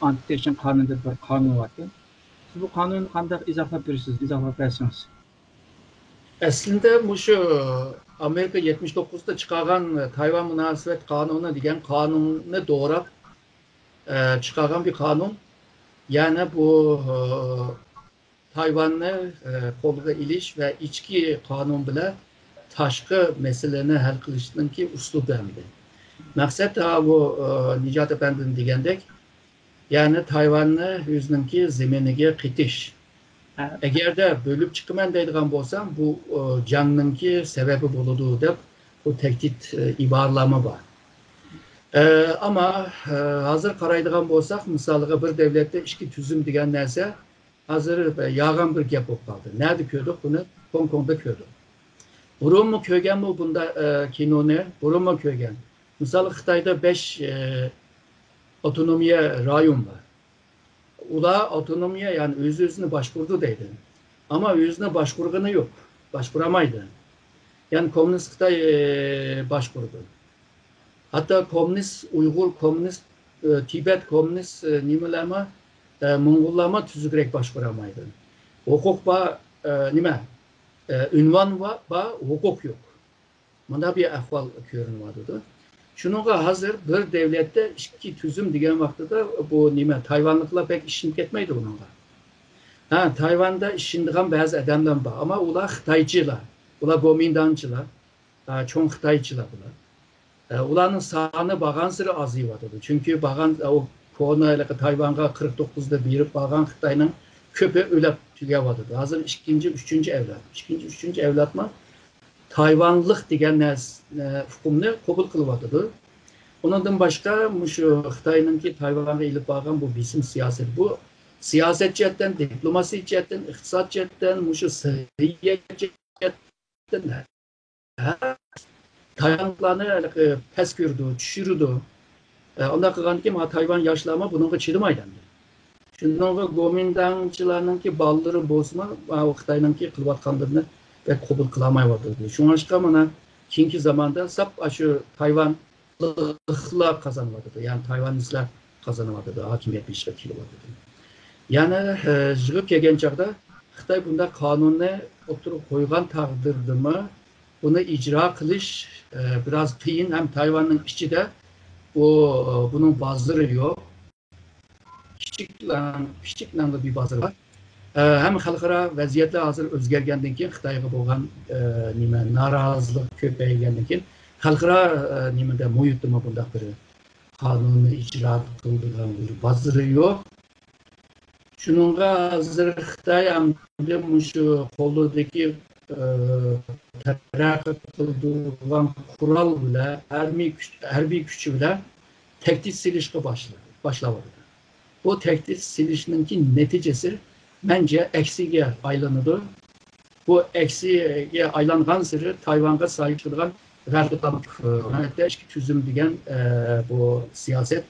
ئانتى سېشن قانۇن دەپ بىر قانۇن باركەن. سىز بۇ قانۇننى قانداق ئىزاھلاپ بېرىسىز؟ ئىزاھلاپ بەرسىڭىز. ئەسلىدە مۇشۇ ئامېرىكا يەتمىش توققۇزدا چىقارغان تايۋان مۇناسىۋەت قانۇنى دېگەن قانۇننى دوراپ، ئە، چىقارغان بىر قانۇن. يەنى بۇ، ئە، تايۋاننى، ئە، قولغا ئېلىش ۋە ئىچكى قانۇن بىلەن تاشقى مەسىلىنى ھەل قىلىشنىڭكى ئۇسلۇبى ئەمدى. مەقسەت ھا بۇ، ئە، نىجات ئەپەندىم دېگەندەك، يەنى تايۋاننى ئۆزىنىڭكى زېمىنىگە قېتىش. ئەگەردە بۆلۈپ چىقىمەن دەيدىغان بولساڭ، بۇ، ئۇ، جەڭنىڭكى سەۋەبى بولىدۇ دەپ، بۇ تەھدىت، ئى، ئىبارىلەرمۇ بار. ئە، ئەمما، ئە، ھازىر قارايدىغان بولساق، مىسالىغا بىر دەۋلەتتە ئىككى تۈزۈم دېگەن نەرسە ھازىر يالغان بىر گەپ بولۇپ قالدى. نەدە كۆردۇق بۇنى؟ گوڭكوڭدا كۆردۇق. بۇرۇنمۇ كۆرگەنمۇ بۇنداق، ئە، كىنونى؟ بۇرۇنمۇ كۆرگەن. مىسال، خىتايدا بەش، ئە، ئاپتونومىيە رايون بار. ئۇلار ئاپتونومىيە، يەنى ئۆز-ئۆزىنى باشقۇرىدۇ دەيدۇ. ئەمما ئۆزىنى باشقۇرغىنى يوق، باشقۇرالمايدۇ. يەنى كوممۇنىست خىتاي، ئە، باشقۇرىدۇ. ھەتتا كوممۇنىست ئۇيغۇر، كوممۇنىست، ئە، تىبەت، كوممۇنىست، ئە، نېمىلەرمۇ، ئە، موڭغۇللارمۇ تۈزۈكرەك باشقۇرالمايدۇ. ھوقۇق بار، ئە، نېمە، ئە، ئۇنۋان بار، بار، ھوقۇق يوق. مۇنداق بىر ئەھۋال كۆرۈنۈۋاتىدۇ. شۇنىڭغا ھازىر بىر دەۋلەتتە ئىككى تۈزۈم دېگەن ۋاقتىدا بۇ نېمە، تايۋانلىقلار بەك ئىشىنىپ كەتمەيدۇ ئۇنىڭغا. ھە، تايۋاندا ئىشىنىدىغان بەزى ئادەملەر بار، ئەمما ئۇلار خىتايچىلار، ئۇلار گومىنداڭچىلار، ھە، چوڭ خىتايچىلار بۇلار. ئە، ئۇلارنىڭ سانى بارغانسېرى ئازىيىۋاتىدۇ. چۈنكى بارغان، ئە، ئۇ كونا ھېلىقى تايۋانغا قىرىق توققۇزدا بېرىپ بارغان خىتاينىڭ كۆپى ئۆلۈپ تۈگەۋاتىدۇ. ھازىر ئىككىنچى، ئۈچىنچى ئەۋلاد. ئىككىنچى، ئۈچىنچى ئەۋلادمۇ تايۋانلىق دېگەن نەرس-، ئە، ئۇقۇمنى قوبۇل قىلىۋاتىدۇ. ئۇنىڭدىن باشقا، مۇشۇ خىتاينىڭكى تايۋانغا ئېلىپ بارغان بۇ بېسىم سىياسىتى، بۇ سىياسەت جەھەتتىن، دىپلوماسىيە جەھەتتىن، ئىقتىساد جەھەتتىن، مۇشۇ سەۋىيە جەھەتتىن ھە، تايۋانلىقلارنى ھېلىقى پەس كۆرىدۇ، چۈشۈرىدۇ. ئە، ئۇنداق قىلغاندىكىن، مانا تايۋان ياشلارمۇ بۇنىڭغا چىدىمايدۇ ئەمدى. شۇنىڭغا گومىنداڭچىلارنىڭكى بالىلىرى بولسىمۇ، ماۋۇ خىتاينىڭكى قىلىۋاتقانلىرىنى بەك قوبۇل قىلالمايۋاتىدۇ. شۇڭلاشقا، مانا كېيىنكى زاماندا ساپ ئاشۇ تايۋانلىقلار قازانىۋاتىدۇ، يەنى تايۋانلىسلار قازانىۋاتىدۇ، ھاكىمىيەت بېشىغا كېلىۋاتىدۇ. يەنى، ئە، يىغىپ كەلگەن چاغدا خىتاي بۇنداق قانۇننى ئوتتۇرىغا قويغان تەقدىردىمۇ، بۇنى ئىجرا قىلىش، ئە، بىراز قىيىن ھەم تايۋاننىڭ ئىچىدە بۇ، بۇنىڭ بازىرى يوق. كىچىكلەڭ-، كىچىكلەڭلا بىر بازىرى بار. ئە، ھەم خەلقئارا ۋەزىيەتلەر ھازىر ئۆزگەرگەندىن كېيىن، خىتايغا بولغان، ئە، نېمە، نارازىلىق كۆپەيگەندىن كېيىن، خەلقئارا، ئە، نېمىدە، مۇھىتتىمۇ بۇنداق بىر قانۇننى ئىجرا قىلىدىغان بىر بازىرى يوق. شۇنىڭغا ھازىر خىتاي ئەمدى مۇشۇ قولىدىكى، ئە، تەرەققىي قىلدۇرغان قورال بىلەن، ھەربىي كۈچ، ھەربىي كۈچى بىلەن تەھدىت سېلىشقا باشلا-، باشلاۋاتىدۇ. بۇ تەھدىت سېلىشنىڭكى نەتىجىسى، مەنچە، ئەكسىگە ئايلىنىدۇ. بۇ ئەكسىگە ئايلانغانسېرى تايۋانغا سايىل چىقىدىغان غەربىي تەرەپ، ئە، ئىچكى تۈزۈم دېگەن، ئە، بۇ سىياسەت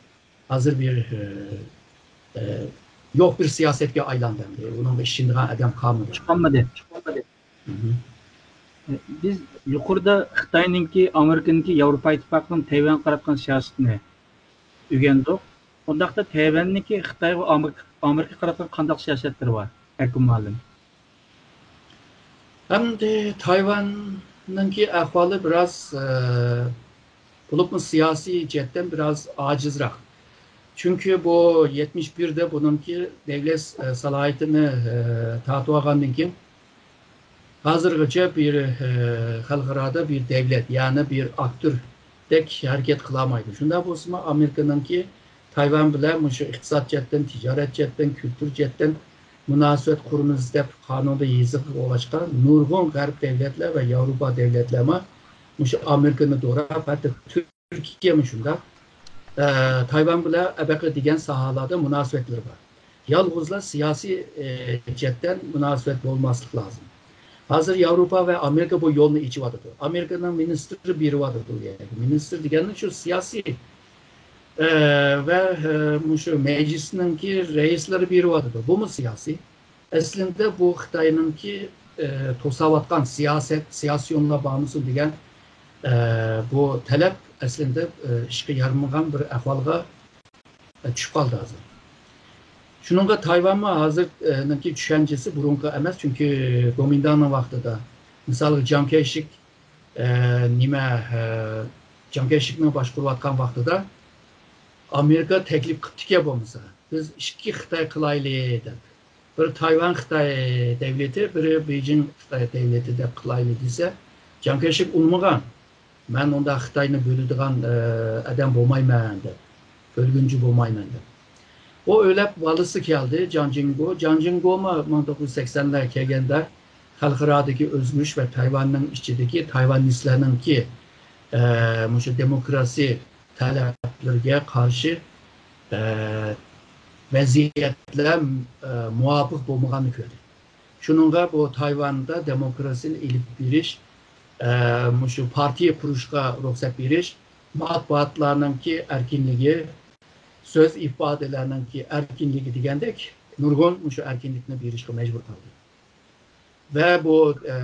ھازىر بىر، ئە، ئە، يوق بىر سىياسەتكە ئايلاندى. ئۇنىڭغا ئىشىنىدىغان ئادەم قالمىدى. چىقالمىدى. مھم. بىز يۇقىرىدا خىتاينىڭكى، ئامېرىكىنىڭكى، ياۋروپا ئىتتىپاقىنىڭ تەيۋەنگە قاراتقان سىياسىتىنى ئۆگەندۇق. ئۇنداقتا تەيۋەننىڭكى خىتايغا، ئامېرىكا، ئامېرىكىغا قاراتقان قانداق سىياسەتلىرى بار، ئەركىن مۇئەللىم؟ ئەمدى تايۋاننىڭكى ئەھۋالى بىراز، ئە، بولۇپمۇ سىياسىي جەھەتتىن بىراز ئاجىزراق. چۈنكى بۇ يەتمىش بىردە بۇنىڭكى دەۋلەت، ئە، سالاھىيىتىنى، ئە، تارتىۋالغاندىن كېيىن، ھازىرغىچە بىر، ئە، خەلقئارادا بىر دەۋلەت، يەنى بىر ئاكتوردەك ھەرىكەت قىلالمايدۇ. شۇنداق بولسىمۇ، ئامېرىكىنىڭكى تايۋان بىلەن مۇشۇ ئىقتىساد جەھەتتىن، تىجارەت جەھەتتىن، كۈلتۈر جەھەتتىن مۇناسىۋەت قۇرىمىز دەپ قانۇندا يېزىققا قوغلاشقان نۇرغۇن غەرب دەۋلەتلەر ۋە ياۋروپا دەۋلەتلەرمۇ مۇشۇ ئامېرىكىنى دوراپ، ھەتتا تۈركىيەمۇ شۇنداق، ئە، تايۋان بىلەن ئەبەقە دېگەن ساھەلەردە مۇناسىۋەتلىرى بار. يالغۇزلا سىياسىي، ئە، جەھەتتىن مۇناسىۋەت بولماسلىق لازىم. ھازىر ياۋروپا ۋە ئامېرىكا بۇ يولنى ئېچىۋاتىدۇ. ئامېرىكىنىڭ مىنىستىرى بېرىۋاتىدۇ بۇ يەرگە. مىنىستىر دېگەننىڭ شۇ سىياسىي، ئە، ۋە، ئە، مۇشۇ مەجلىسنىڭكى رەئىسلىرى بېرىۋاتىدۇ. بۇمۇ سىياسىي. ئەسلىندە بۇ خىتاينىڭكى، ئە، توساۋاتقان سىياسەت، سىياسىيونلار بارمىسۇن دېگەن، ئە، بۇ تەلەپ ئەسلىندە، ئە، ئىشقا يارىمىغان بىر ئەھۋالغا، ئە، چۈشۈپ قالدى ھازىر. شۇنىڭغا تايۋانمۇ ھازىر، ئە، نىڭكى چۈشەنچىسى بۇرۇنقى ئەمەس، چۈنكى گومىنداڭنىڭ ۋاقتىدا، مىسالغا، جياڭ كەيشىك، ئە، نېمە، ئە، جياڭ كەيشىكنىڭ باشقۇرۇۋاتقان ۋاقتىدا ئامېرىكا تەكلىپ قىپتىكەن بولمىسا، بىز ئىككى خىتاي قىلايلى دەپ. بىر تايۋان خىتاي دەۋلىتى، بىرى بېيجىڭ خىتاي دەۋلىتى دەپ قىلايلى دېسە، جياڭ كەيشىك ئۇنىمىغان. مەن ئۇنداق خىتاينى بۆلىدىغان، ئە، ئادەم بولمايمەن دەپ، بۆلگۈنچى بولمايمەن دەپ. ئۇ ئۆلەپ بالىسى كەلدى، جاڭ جىڭگو. جاڭ جىڭگومۇ مىڭ توققۇز يۈز سەكسەنلەر كەلگەندە خەلقئارادىكى ئۆزگىرىش ۋە تايۋاننىڭ ئىچىدىكى تايۋانىستلارنىڭكى، ئە، مۇشۇ دېموكراسىي تەلەپلىرىگە قارشى، ئە، ۋەزىيەتلەر، ئە، مۇۋاپىق بولمىغاننى كۆردى. شۇنىڭغا بۇ تايۋاندا دېموكراتىيىنى ئېلىپ بېرىش، ئە، مۇشۇ پارتىيە قۇرۇشقا رۇخسەت بېرىش، مەتبۇئاتلارنىڭكى ئەركىنلىكى، سۆز ئىپادىلەرنىڭكى ئەركىنلىكى دېگەندەك نۇرغۇن مۇشۇ ئەركىنلىكنى بېرىشقا مەجبۇر قىلدى. ۋە بۇ، ئە،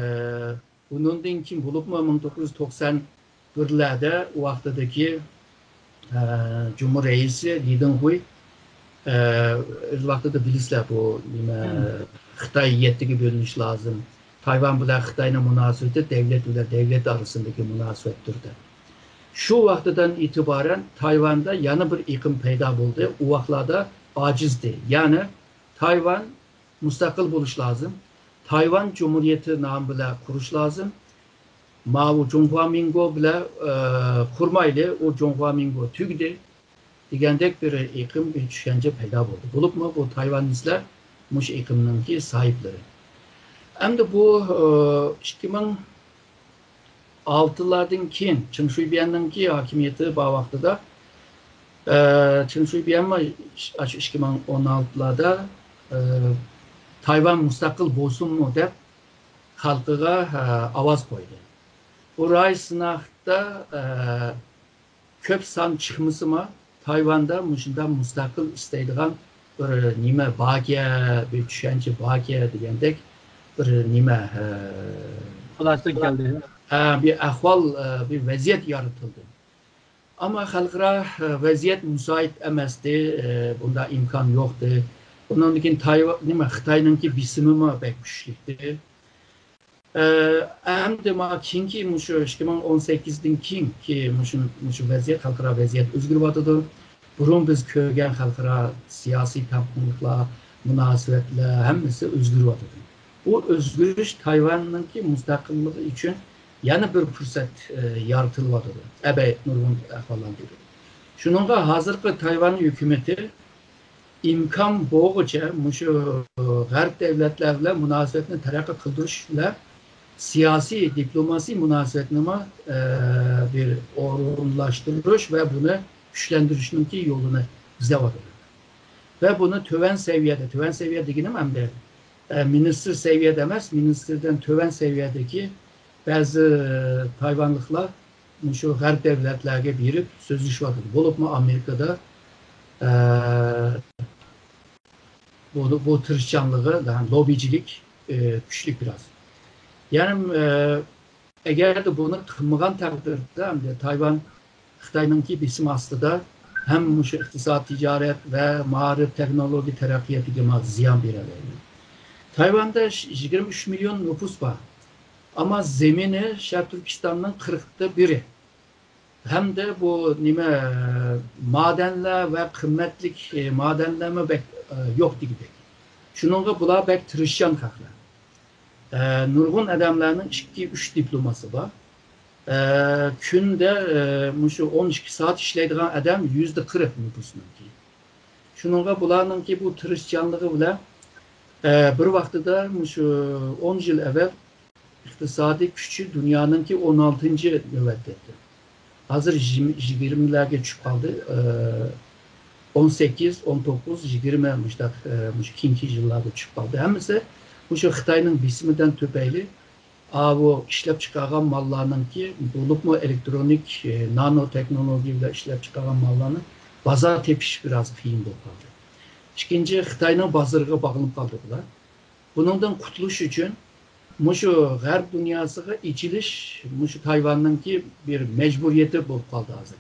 بۇنىڭدىن كېيىن بولۇپمۇ مىڭ توققۇز يۈز توقسان بىرلەردە ئۇ ۋاقتىدىكى، ئە، جۇمھۇر رەئىسى لى دېڭخۇي، ئە، ئۆز ۋاقتىدا بىلىسىلەر، بۇ نېمە، خىتاي يەتتىگە بۆلۈنۈشى لازىم، تايۋان بىلەن خىتاينىڭ مۇناسىۋىتى دەۋلەت بىلەن دەۋلەت ئارىسىدىكى مۇناسىۋەتتۇر دەپ. شۇ ۋاقتىدىن ئېتىبارەن تايۋاندا يەنە بىر ئېقىم پەيدا بولدى. ئۇ ۋاقىتلاردا ئاجىزدى. يەنى تايۋان مۇستەقىل بولۇش لازىم. تايۋان جۇمھۇرىيىتى نامى بىلەن قۇرۇش لازىم. ماۋۇ جۇڭخۇا مىنگو بىلەن، ئە، قۇرمايلى، ئۇ جۇڭخۇا مىنگو تۈگىدى دېگەندەك بىر ئېقىم، بىر چۈشەنچە پەيدا بولدى. بولۇپمۇ بۇ تايۋانىسلار مۇشۇ ئېقىمنىڭكى ساھىبلىرى. ئەمدى بۇ، ئە، ئىككى مىڭ ئالتىلاردىن كېيىن، چېڭ شۇيبيەننىڭكى ھاكىمىيىتى بار ۋاقتىدا، ئە، چېڭ شۇيبيەنمۇ ئاشۇ ئىككى مىڭ ئون ئالتىلاردا، ئە، تايۋان مۇستەقىل بولسۇنمۇ دەپ خەلقىگە، ئە، ئاۋاز قويدى. بۇ راي سىناقتا، ئە، كۆپ سان چىقمىسىمۇ، تايۋاندا مۇشۇنداق مۇستەقىل ئىستەيدىغان بىر نېمە باركەن، بىر چۈشەنچە باركەن دېگەندەك بىر نېمە، ئە، خۇلاسىگە كەلدى. ئە، بىر ئەھۋال، ئە، بىر ۋەزىيەت يارىتىلدى. ئەمما خەلقئارا، ئە، ۋەزىيەت مۇسائىد ئەمەستى، ئە، بۇنداق ئىمكان يوقتى. ئۇنىڭدىن كېيىن تايۋا-، نېمە، خىتاينىڭكى بېسىمىمۇ بەك كۈچلۈكتى. ئە، ئەمدى مانا كېيىنكى مۇشۇ ئىككى مىڭ ئون سەككىزدىن كېيىنكى مۇشۇ، مۇشۇ ۋەزىيەت، خەلقئارا ۋەزىيەت ئۆزگىرىۋاتىدۇ. بۇرۇن بىز كۆرگەن خەلقئارا سىياسىي تەڭپۇڭلۇقلار، مۇناسىۋەتلەر ھەممىسى ئۆزگىرىۋاتىدۇ. بۇ ئۆزگىرىش تايۋاننىڭكى مۇستەقىللىقى ئۈچۈن يەنە بىر پۇرسەت، ئە، يارىتىلىۋاتىدۇ. ئەبەي نۇرغۇن ئەھۋاللاردا. شۇنىڭغا ھازىرقى تايۋان ھۆكۈمىتى ئىمكان بولغۇچە مۇشۇ غەرب دۆلەتلەر بىلەن مۇناسىۋەتنى تەرەققىي قىلدۇرۇش بىلەن سىياسىي، دىپلوماسىي مۇناسىۋەتنىمۇ، ئە، بىر ئورۇنلاشتۇرۇش ۋە بۇنى كۈچلەندۈرۈشنىڭكى يولىنى ئىزدەۋاتىدۇ. ۋە بۇنى تۆۋەن سەۋىيەدە، تۆۋەن سەۋىيە دېگىنىم ئەمدى، ئە، مىنىستىر سەۋىيەدە ئەمەس، مىنىستىردىن تۆۋەن سەۋىيەدىكى بەزى تايۋانلىقلار مۇشۇ غەرب دۆلەتلەرگە بېرىپ سۆزلىشىۋاتىدۇ. بولۇپمۇ ئامېرىكىدا، ئە، بۇ، بۇ تىرىشچانلىقى، يەنى لوببىچىلىك، ئە، كۈچلۈك بىراز. يەنى، ئە، ئەگەردە بۇنى قىلمىغان تەقدىردە، ئەمدى تايۋان خىتاينىڭكى بېسىمى ئاستىدا ھەم مۇشۇ ئىقتىساد، تىجارەت ۋە مائارىپ، تېخنولوگىيە تەرەققىياتىغىمۇ زىيان بېرەلەيدۇ. تايۋاندا يىگىرمە ئۈچ مىليون نوپۇس بار. ئەمما زېمىنى شەرقىي تۈركىستاننىڭ قىرىقتا بىرى. ھەمدە بۇ نېمە، مادەنلەر ۋە قىممەتلىك، ئە، مادەنلەرمۇ بەك، ئە، يوق دېگۈدەك. شۇنىڭغا بۇلار بەك تىرىشچان خەقلەر. ئە، نۇرغۇن ئادەملەرنىڭ ئىككى، ئۈچ دىپلوماسى بار. ئە، كۈندە، ئە، مۇشۇ ئون ئىككى سائەت ئىشلەيدىغان ئادەم يۈزدە قىرىق نوپۇسنىڭكى. شۇنىڭغا بۇلارنىڭكى بۇ تىرىشچانلىقى بىلەن، ئە، بىر ۋاقتىدا مۇشۇ ئون يىل ئەۋەل ئىقتىسادىي كۈچى دۇنيانىڭكى ئون ئالتىنچى نۆۋەتتە ئىدى. ھازىر يىگىرمە، يىگىرمىلەرگە چۈشۈپ قالدى. ئە، ئون سەككىز، ئون توققۇز، يىگىرمە مۇشۇنداق، ئە، مۇشۇ كېيىنكى يىللاردا چۈشۈپ قالدى. ھەممىسى مۇشۇ خىتاينىڭ بېسىمىدىن تۈپەيلى، ئاۋۇ ئىشلەپ چىقارغان ماللارنىڭكى، بولۇپمۇ ئېلېكترونىك، ئە، نانو تېخنولوگىيە بىلەن ئىشلەپ چىقارغان ماللارنىڭ بازار تېپىش بىراز قىيىن بولۇپ قالدى. ئىككىنچى، خىتاينىڭ بازىرىغا باغلىنىپ قالدى بۇلار. بۇنىڭدىن قۇتۇلۇش ئۈچۈن مۇشۇ غەرب دۇنياسىغا ئېچىلىش مۇشۇ تايۋاننىڭكى بىر مەجبۇرىيىتى بولۇپ قالدى ھازىر.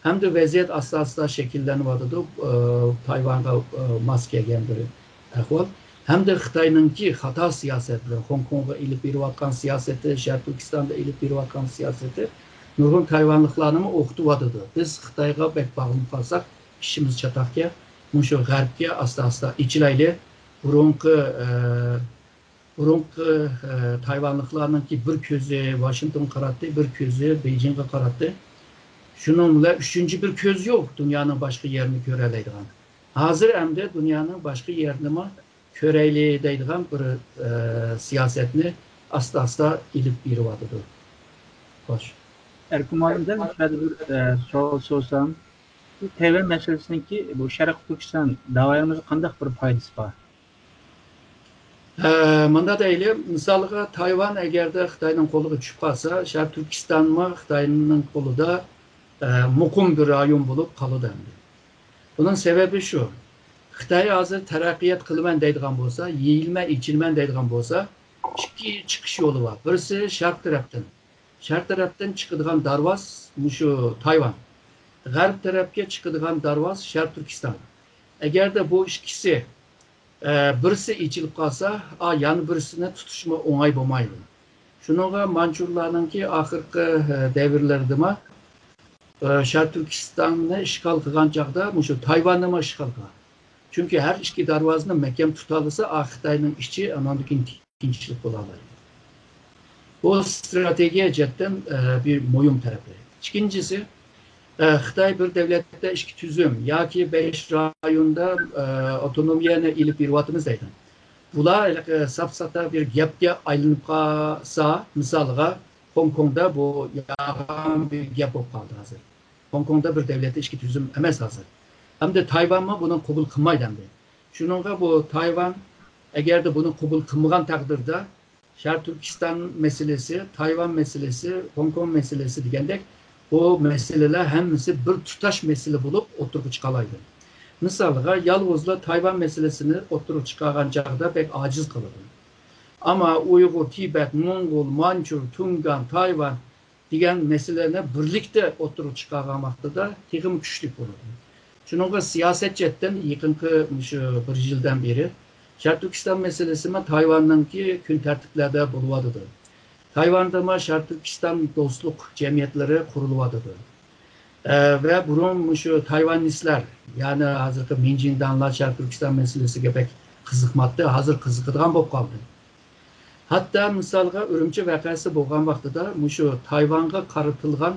ھەمدە ۋەزىيەت ئاستا-ئاستا شەكىللىنىۋاتىدۇ، ئى، تايۋانغا، ئى، ماس كەلگەن بىر ئەھۋال. ھەمدە خىتاينىڭكى خاتا سىياسەتلىرى، خوڭكوڭغا ئېلىپ بېرىۋاتقان سىياسىتى، شەرقىي تۈركىستاندا ئېلىپ بېرىۋاتقان سىياسىتى نۇرغۇن تايۋانلىقلارنىمۇ ئوخۇتۇۋاتىدۇ. بىز خىتايغا بەك باغلىنىپ قالساق، ئىشىمىز چاتاقكەن. مۇشۇ غەربكە ئاستا-ئاستا ئېچىلايلى. بۇرۇنقى، ئە، بۇرۇنقى، ئە، تايۋانلىقلارنىڭكى بىر كۆزى ۋاشىنگتونغا قاراتتى، بىر كۆزى بېيجىڭغا قاراتتى. شۇنىڭ بىلەن ئۈچىنچى بىر كۆز يوق دۇنيانىڭ باشقا يېرىنى كۆرەلەيدىغان. ھازىر ئەمدى دۇنيانىڭ باشقا يېرىنىمۇ كۆرەيلى دەيدىغان بىر، ئە، سىياسەتنى ئاستا-ئاستا ئېلىپ بېرىۋاتىدۇ. خوش. ئەركىن مۇئەللىم، مۇشۇ يەردە بىر، ئە، سوئال سورىسام، بۇ تەيۋەن مەسىلىسىنىڭكى بۇ شەرقىي تۈركىستان داۋايىمىزغا قانداق بىر پايدىسى بار؟ ئە، مۇنداق دەيلى، مىسالغا، تايۋان ئەگەردە خىتاينىڭ قولىغا چۈشۈپ قالسا، شەرقىي تۈركىستانمۇ خىتاينىڭ قولىدا، ئە، مۇقىم بىر رايون بولۇپ قالىدۇ ئەمدى. بۇنىڭ سەۋەبى شۇ، خىتاي ھازىر تەرەققىيات قىلىمەن دەيدىغان بولسا، يېيىلمەن، ئېچىلىمەن دەيدىغان بولسا، ئىككى چىقىش يولى بار. بىرسى شەرق تەرەپتىن، شەرق تەرەپتىن چىقىدىغان دارۋاز مۇشۇ تايۋان. غەرب تەرەپكە چىقىدىغان دارۋاز شەرقىي تۈركىستان. ئەگەردە بۇ ئىككىسى، ئە، بىرسى ئېچىلىپ قالسا، ئا، يەنە بىرسىنى تۇتۇشمۇ ئوڭاي بولمايدۇ. شۇنىڭغا مانچۇرلارنىڭكى ئاخىرقى، ئە، دەۋرلەردىمۇ، ئە، شەرقىي تۈركىستاننى ئىشغال قىلغان چاغدا مۇشۇ تايۋاننىمۇ ئىشغال قىلغان. چۈنكى ھەر ئىككى دارۋازىنى مەھكەم تۇتالىسا، ئا، خىتاينىڭ ئىچى ئاناندىن كېيىن تىنچلىق بولالايدۇ. بۇ ستراتېگىيە جەھەتتىن، ئە، بىر مۇھىم تەرىپى. ئىككىنچىسى، ئە، خىتاي بىر دۆلەتتە ئىككى تۈزۈم ياكى بەش رايوندا، ئە، ئاپتونومىيەنى ئېلىپ بېرىۋاتىمىز دەيدۇ. بۇلار، ئە، ساپساتا بىر گەپكە ئايلىنىپ قالسا، مىسالغا، خوڭكوڭدا بۇ يالغان بىر گەپ بولۇپ قالدى ھازىر. خوڭكوڭدا بىر دۆلەتتە ئىككى تۈزۈم ئەمەس ھازىر. ئەمدى تايۋانمۇ بۇنى قوبۇل قىلمايدۇ ئەمدى. شۇنىڭغا بۇ تايۋان، ئەگەردە بۇنى قوبۇل قىلمىغان تەقدىردە، شەرقىي تۈركىستان مەسىلىسى، تايۋان مەسىلىسى، خوڭكوڭ مەسىلىسى دېگەندەك، بۇ مەسىلىلەر ھەممىسى بىر تۇتاش مەسىلە بولۇپ ئوتتۇرىغا چىقالايدۇ. مىسالغا، يالغۇزلا تايۋان مەسىلىسىنى ئوتتۇرىغا چىقارغان چاغدا بەك ئاجىز قالىدۇ. ئەمما ئۇيغۇر، تىبەت، موڭغۇل، مانچۇ، تۇڭگان، تايۋان دېگەن مەسىلىنى بىرلىكتە ئوتتۇرىغا چىقارغان ۋاقتىدا تېخىمۇ كۈچلۈك بولىدۇ. شۇنىڭغا سىياسەت جەھەتتىن يېقىنقى مۇشۇ بىر يىلدىن بېرى شەرقىي تۈركىستان مەسىلىسىمۇ تايۋاننىڭكى كۈن تەرتىپلەردە بولۇۋاتىدۇ. تايۋاندىمۇ شەرقىي تۈركىستان دوستلۇق جەمئىيەتلىرى قۇرۇلۇۋاتىدۇ. ئە، ۋە بۇرۇن مۇشۇ تايۋانىستلار، يەنى ھازىرقى مىنجىنداڭلار شەرقىي تۈركىستان مەسىلىسىگە بەك قىزىقماتتى، ھازىر قىزىقىدىغان بولۇپ قالدى. ھەتتا مىسالغا ئۈرۈمچى ۋەقەسى بولغان ۋاقتىدا مۇشۇ تايۋانغا قارىتىلغان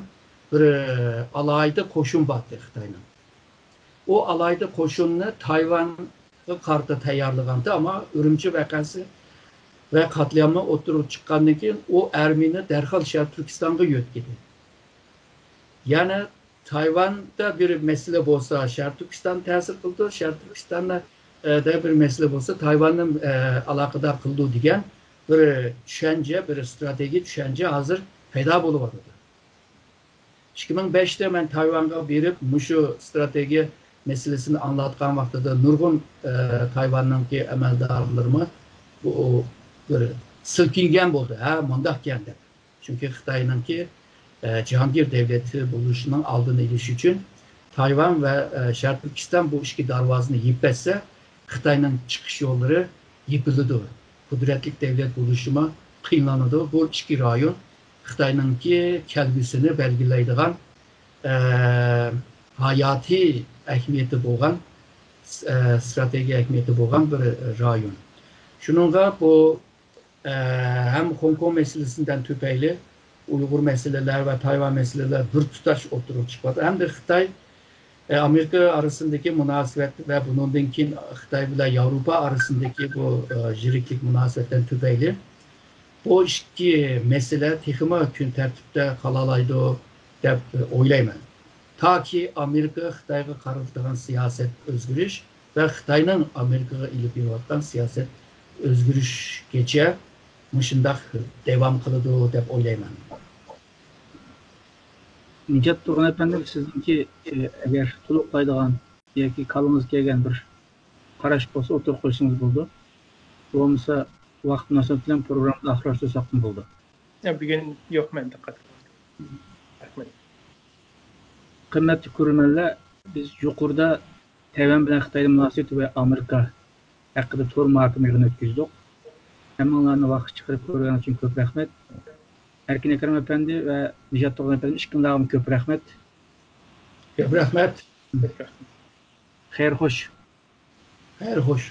بىر، ئە، ئالاھىدە قوشۇن بارتى خىتاينىڭ. ئۇ ئالاھىدە قوشۇننى تايۋانغا قارىتا تەييارلىغانتى، ئەمما ئۈرۈمچى ۋەقەسى ۋە قاتلىئامى ئوتتۇرىغا چىققاندىن كېيىن ئۇ ئارمىيىنى دەرھال شەرقىي تۈركىستانغا يۆتكىدى. يەنى تايۋاندا بىر مەسىلە بولسا، شەرقىي تۈركىستان تەسىر قىلىدۇ، شەرقىي تۈركىستاندا، ئە، دە بىر مەسىلە بولسا، تايۋاننى، ئە، ئالاقىدار قىلىدۇ دېگەن بىر چۈشەنچە، بىر ئىستراتېگىيە چۈشەنچە ھازىر پەيدا بولۇۋاتىدۇ. ئىككى مىڭ بەشتە مەن تايۋانغا بېرىپ، مۇشۇ ئىستراتېگىيە مەسىلىسىنى ئاڭلاتقان ۋاقتىدا نۇرغۇن، ئە، تايۋاننىڭكى ئەمەلدارلىرىمۇ بۇ بىر سىلكىنگەن بولدى. ھە، مۇنداقكەن دەپ. چۈنكى خىتاينىڭكى، ئە، جاھانگىر دۆلىتى بولۇشىنىڭ ئالدىنى ئېلىش ئۈچۈن تايۋان ۋە، ئە، شەرقىي تۈركىستان بۇ ئىككى دەرۋازىنى يېپىۋەتسە، خىتاينىڭ چىقىش يوللىرى يېپىلىدۇ. قۇدرەتلىك دۆلەت بولۇشىمۇ قىيىنلىنىدۇ. بۇ ئىككى رايون خىتاينىڭكى كەلگۈسىنى بەلگىلەيدىغان، ئە، ھاياتىي ئەھمىيىتى بولغان، ئە، ئىستراتېگىيە ئەھمىيىتى بولغان بىر رايون. شۇنىڭغا بۇ ئە، ھەم خوڭكوڭ مەسىلىسىدىن تۈپەيلى ئۇيغۇر مەسىلىلەر ۋە تايۋان مەسىلىلەر بىر تۇتاش ئوتتۇرىغا چىقىۋاتىدۇ. ھەمدە خىتاي، ئە، ئامېرىكا ئارىسىندىكى مۇناسىۋەت ۋە بۇنىڭدىن كېيىن خىتاي بىلەن ياۋروپا ئارىسىندىكى بۇ، ئە، يىرىكلىك مۇناسىۋەتتىن تۈپەيلى بۇ ئىككى مەسىلە تېخىمۇ كۈن تەرتىپتە قالالايدۇ دەپ ئويلايمەن. تاكى ئامېرىكا خىتايغا قارىتىدىغان سىياسەت ئۆزگىرىش ۋە خىتاينىڭ ئامېرىكىغا ئېلىپ بېرىۋاتقان سىياسەت ئۆزگىرىشكىچە مۇشۇنداق داۋام قىلىدۇ دەپ ئويلايمەن. نىجات تۇرغۇن ئەپەندىم، سىزنىڭكى، ئە، ئەگەر تولۇقلايدىغان ياكى كاللىڭىزغا كەلگەن بىر قاراش بولسا ئوتتۇرىغا قويسىڭىز بولىدۇ. بولمىسا ۋاقىت مۇناسىۋەت بىلەن پروگراممىنى ئاخىرلاشتۇرساقمۇ بولىدۇ. يا، بۈگۈن يوق مەندە قاتتىق. رەھمەت. قىممەتلىك كۆرۈرمەنلەر، بىز يۇقىرىدا تەيۋەن بىلەن خىتاينىڭ مۇناسىۋىتى ۋە ئامېرىكا ھەققىدە تور مۇھاكىمە يىغىنى ئۆتكۈزدۇق. ھەممىڭلارنى ۋاقىت چىقىرىپ كۆرگەن ئۈچۈن كۆپ رەھمەت. ئەركىن ئەكرەم ئەپەندى ۋە نىجات تۇرغۇن ئەپەندى، ئىككىڭلارغىمۇ كۆپ رەھمەت. كۆپ رەھمەت. خەير خوش. خەير خوش.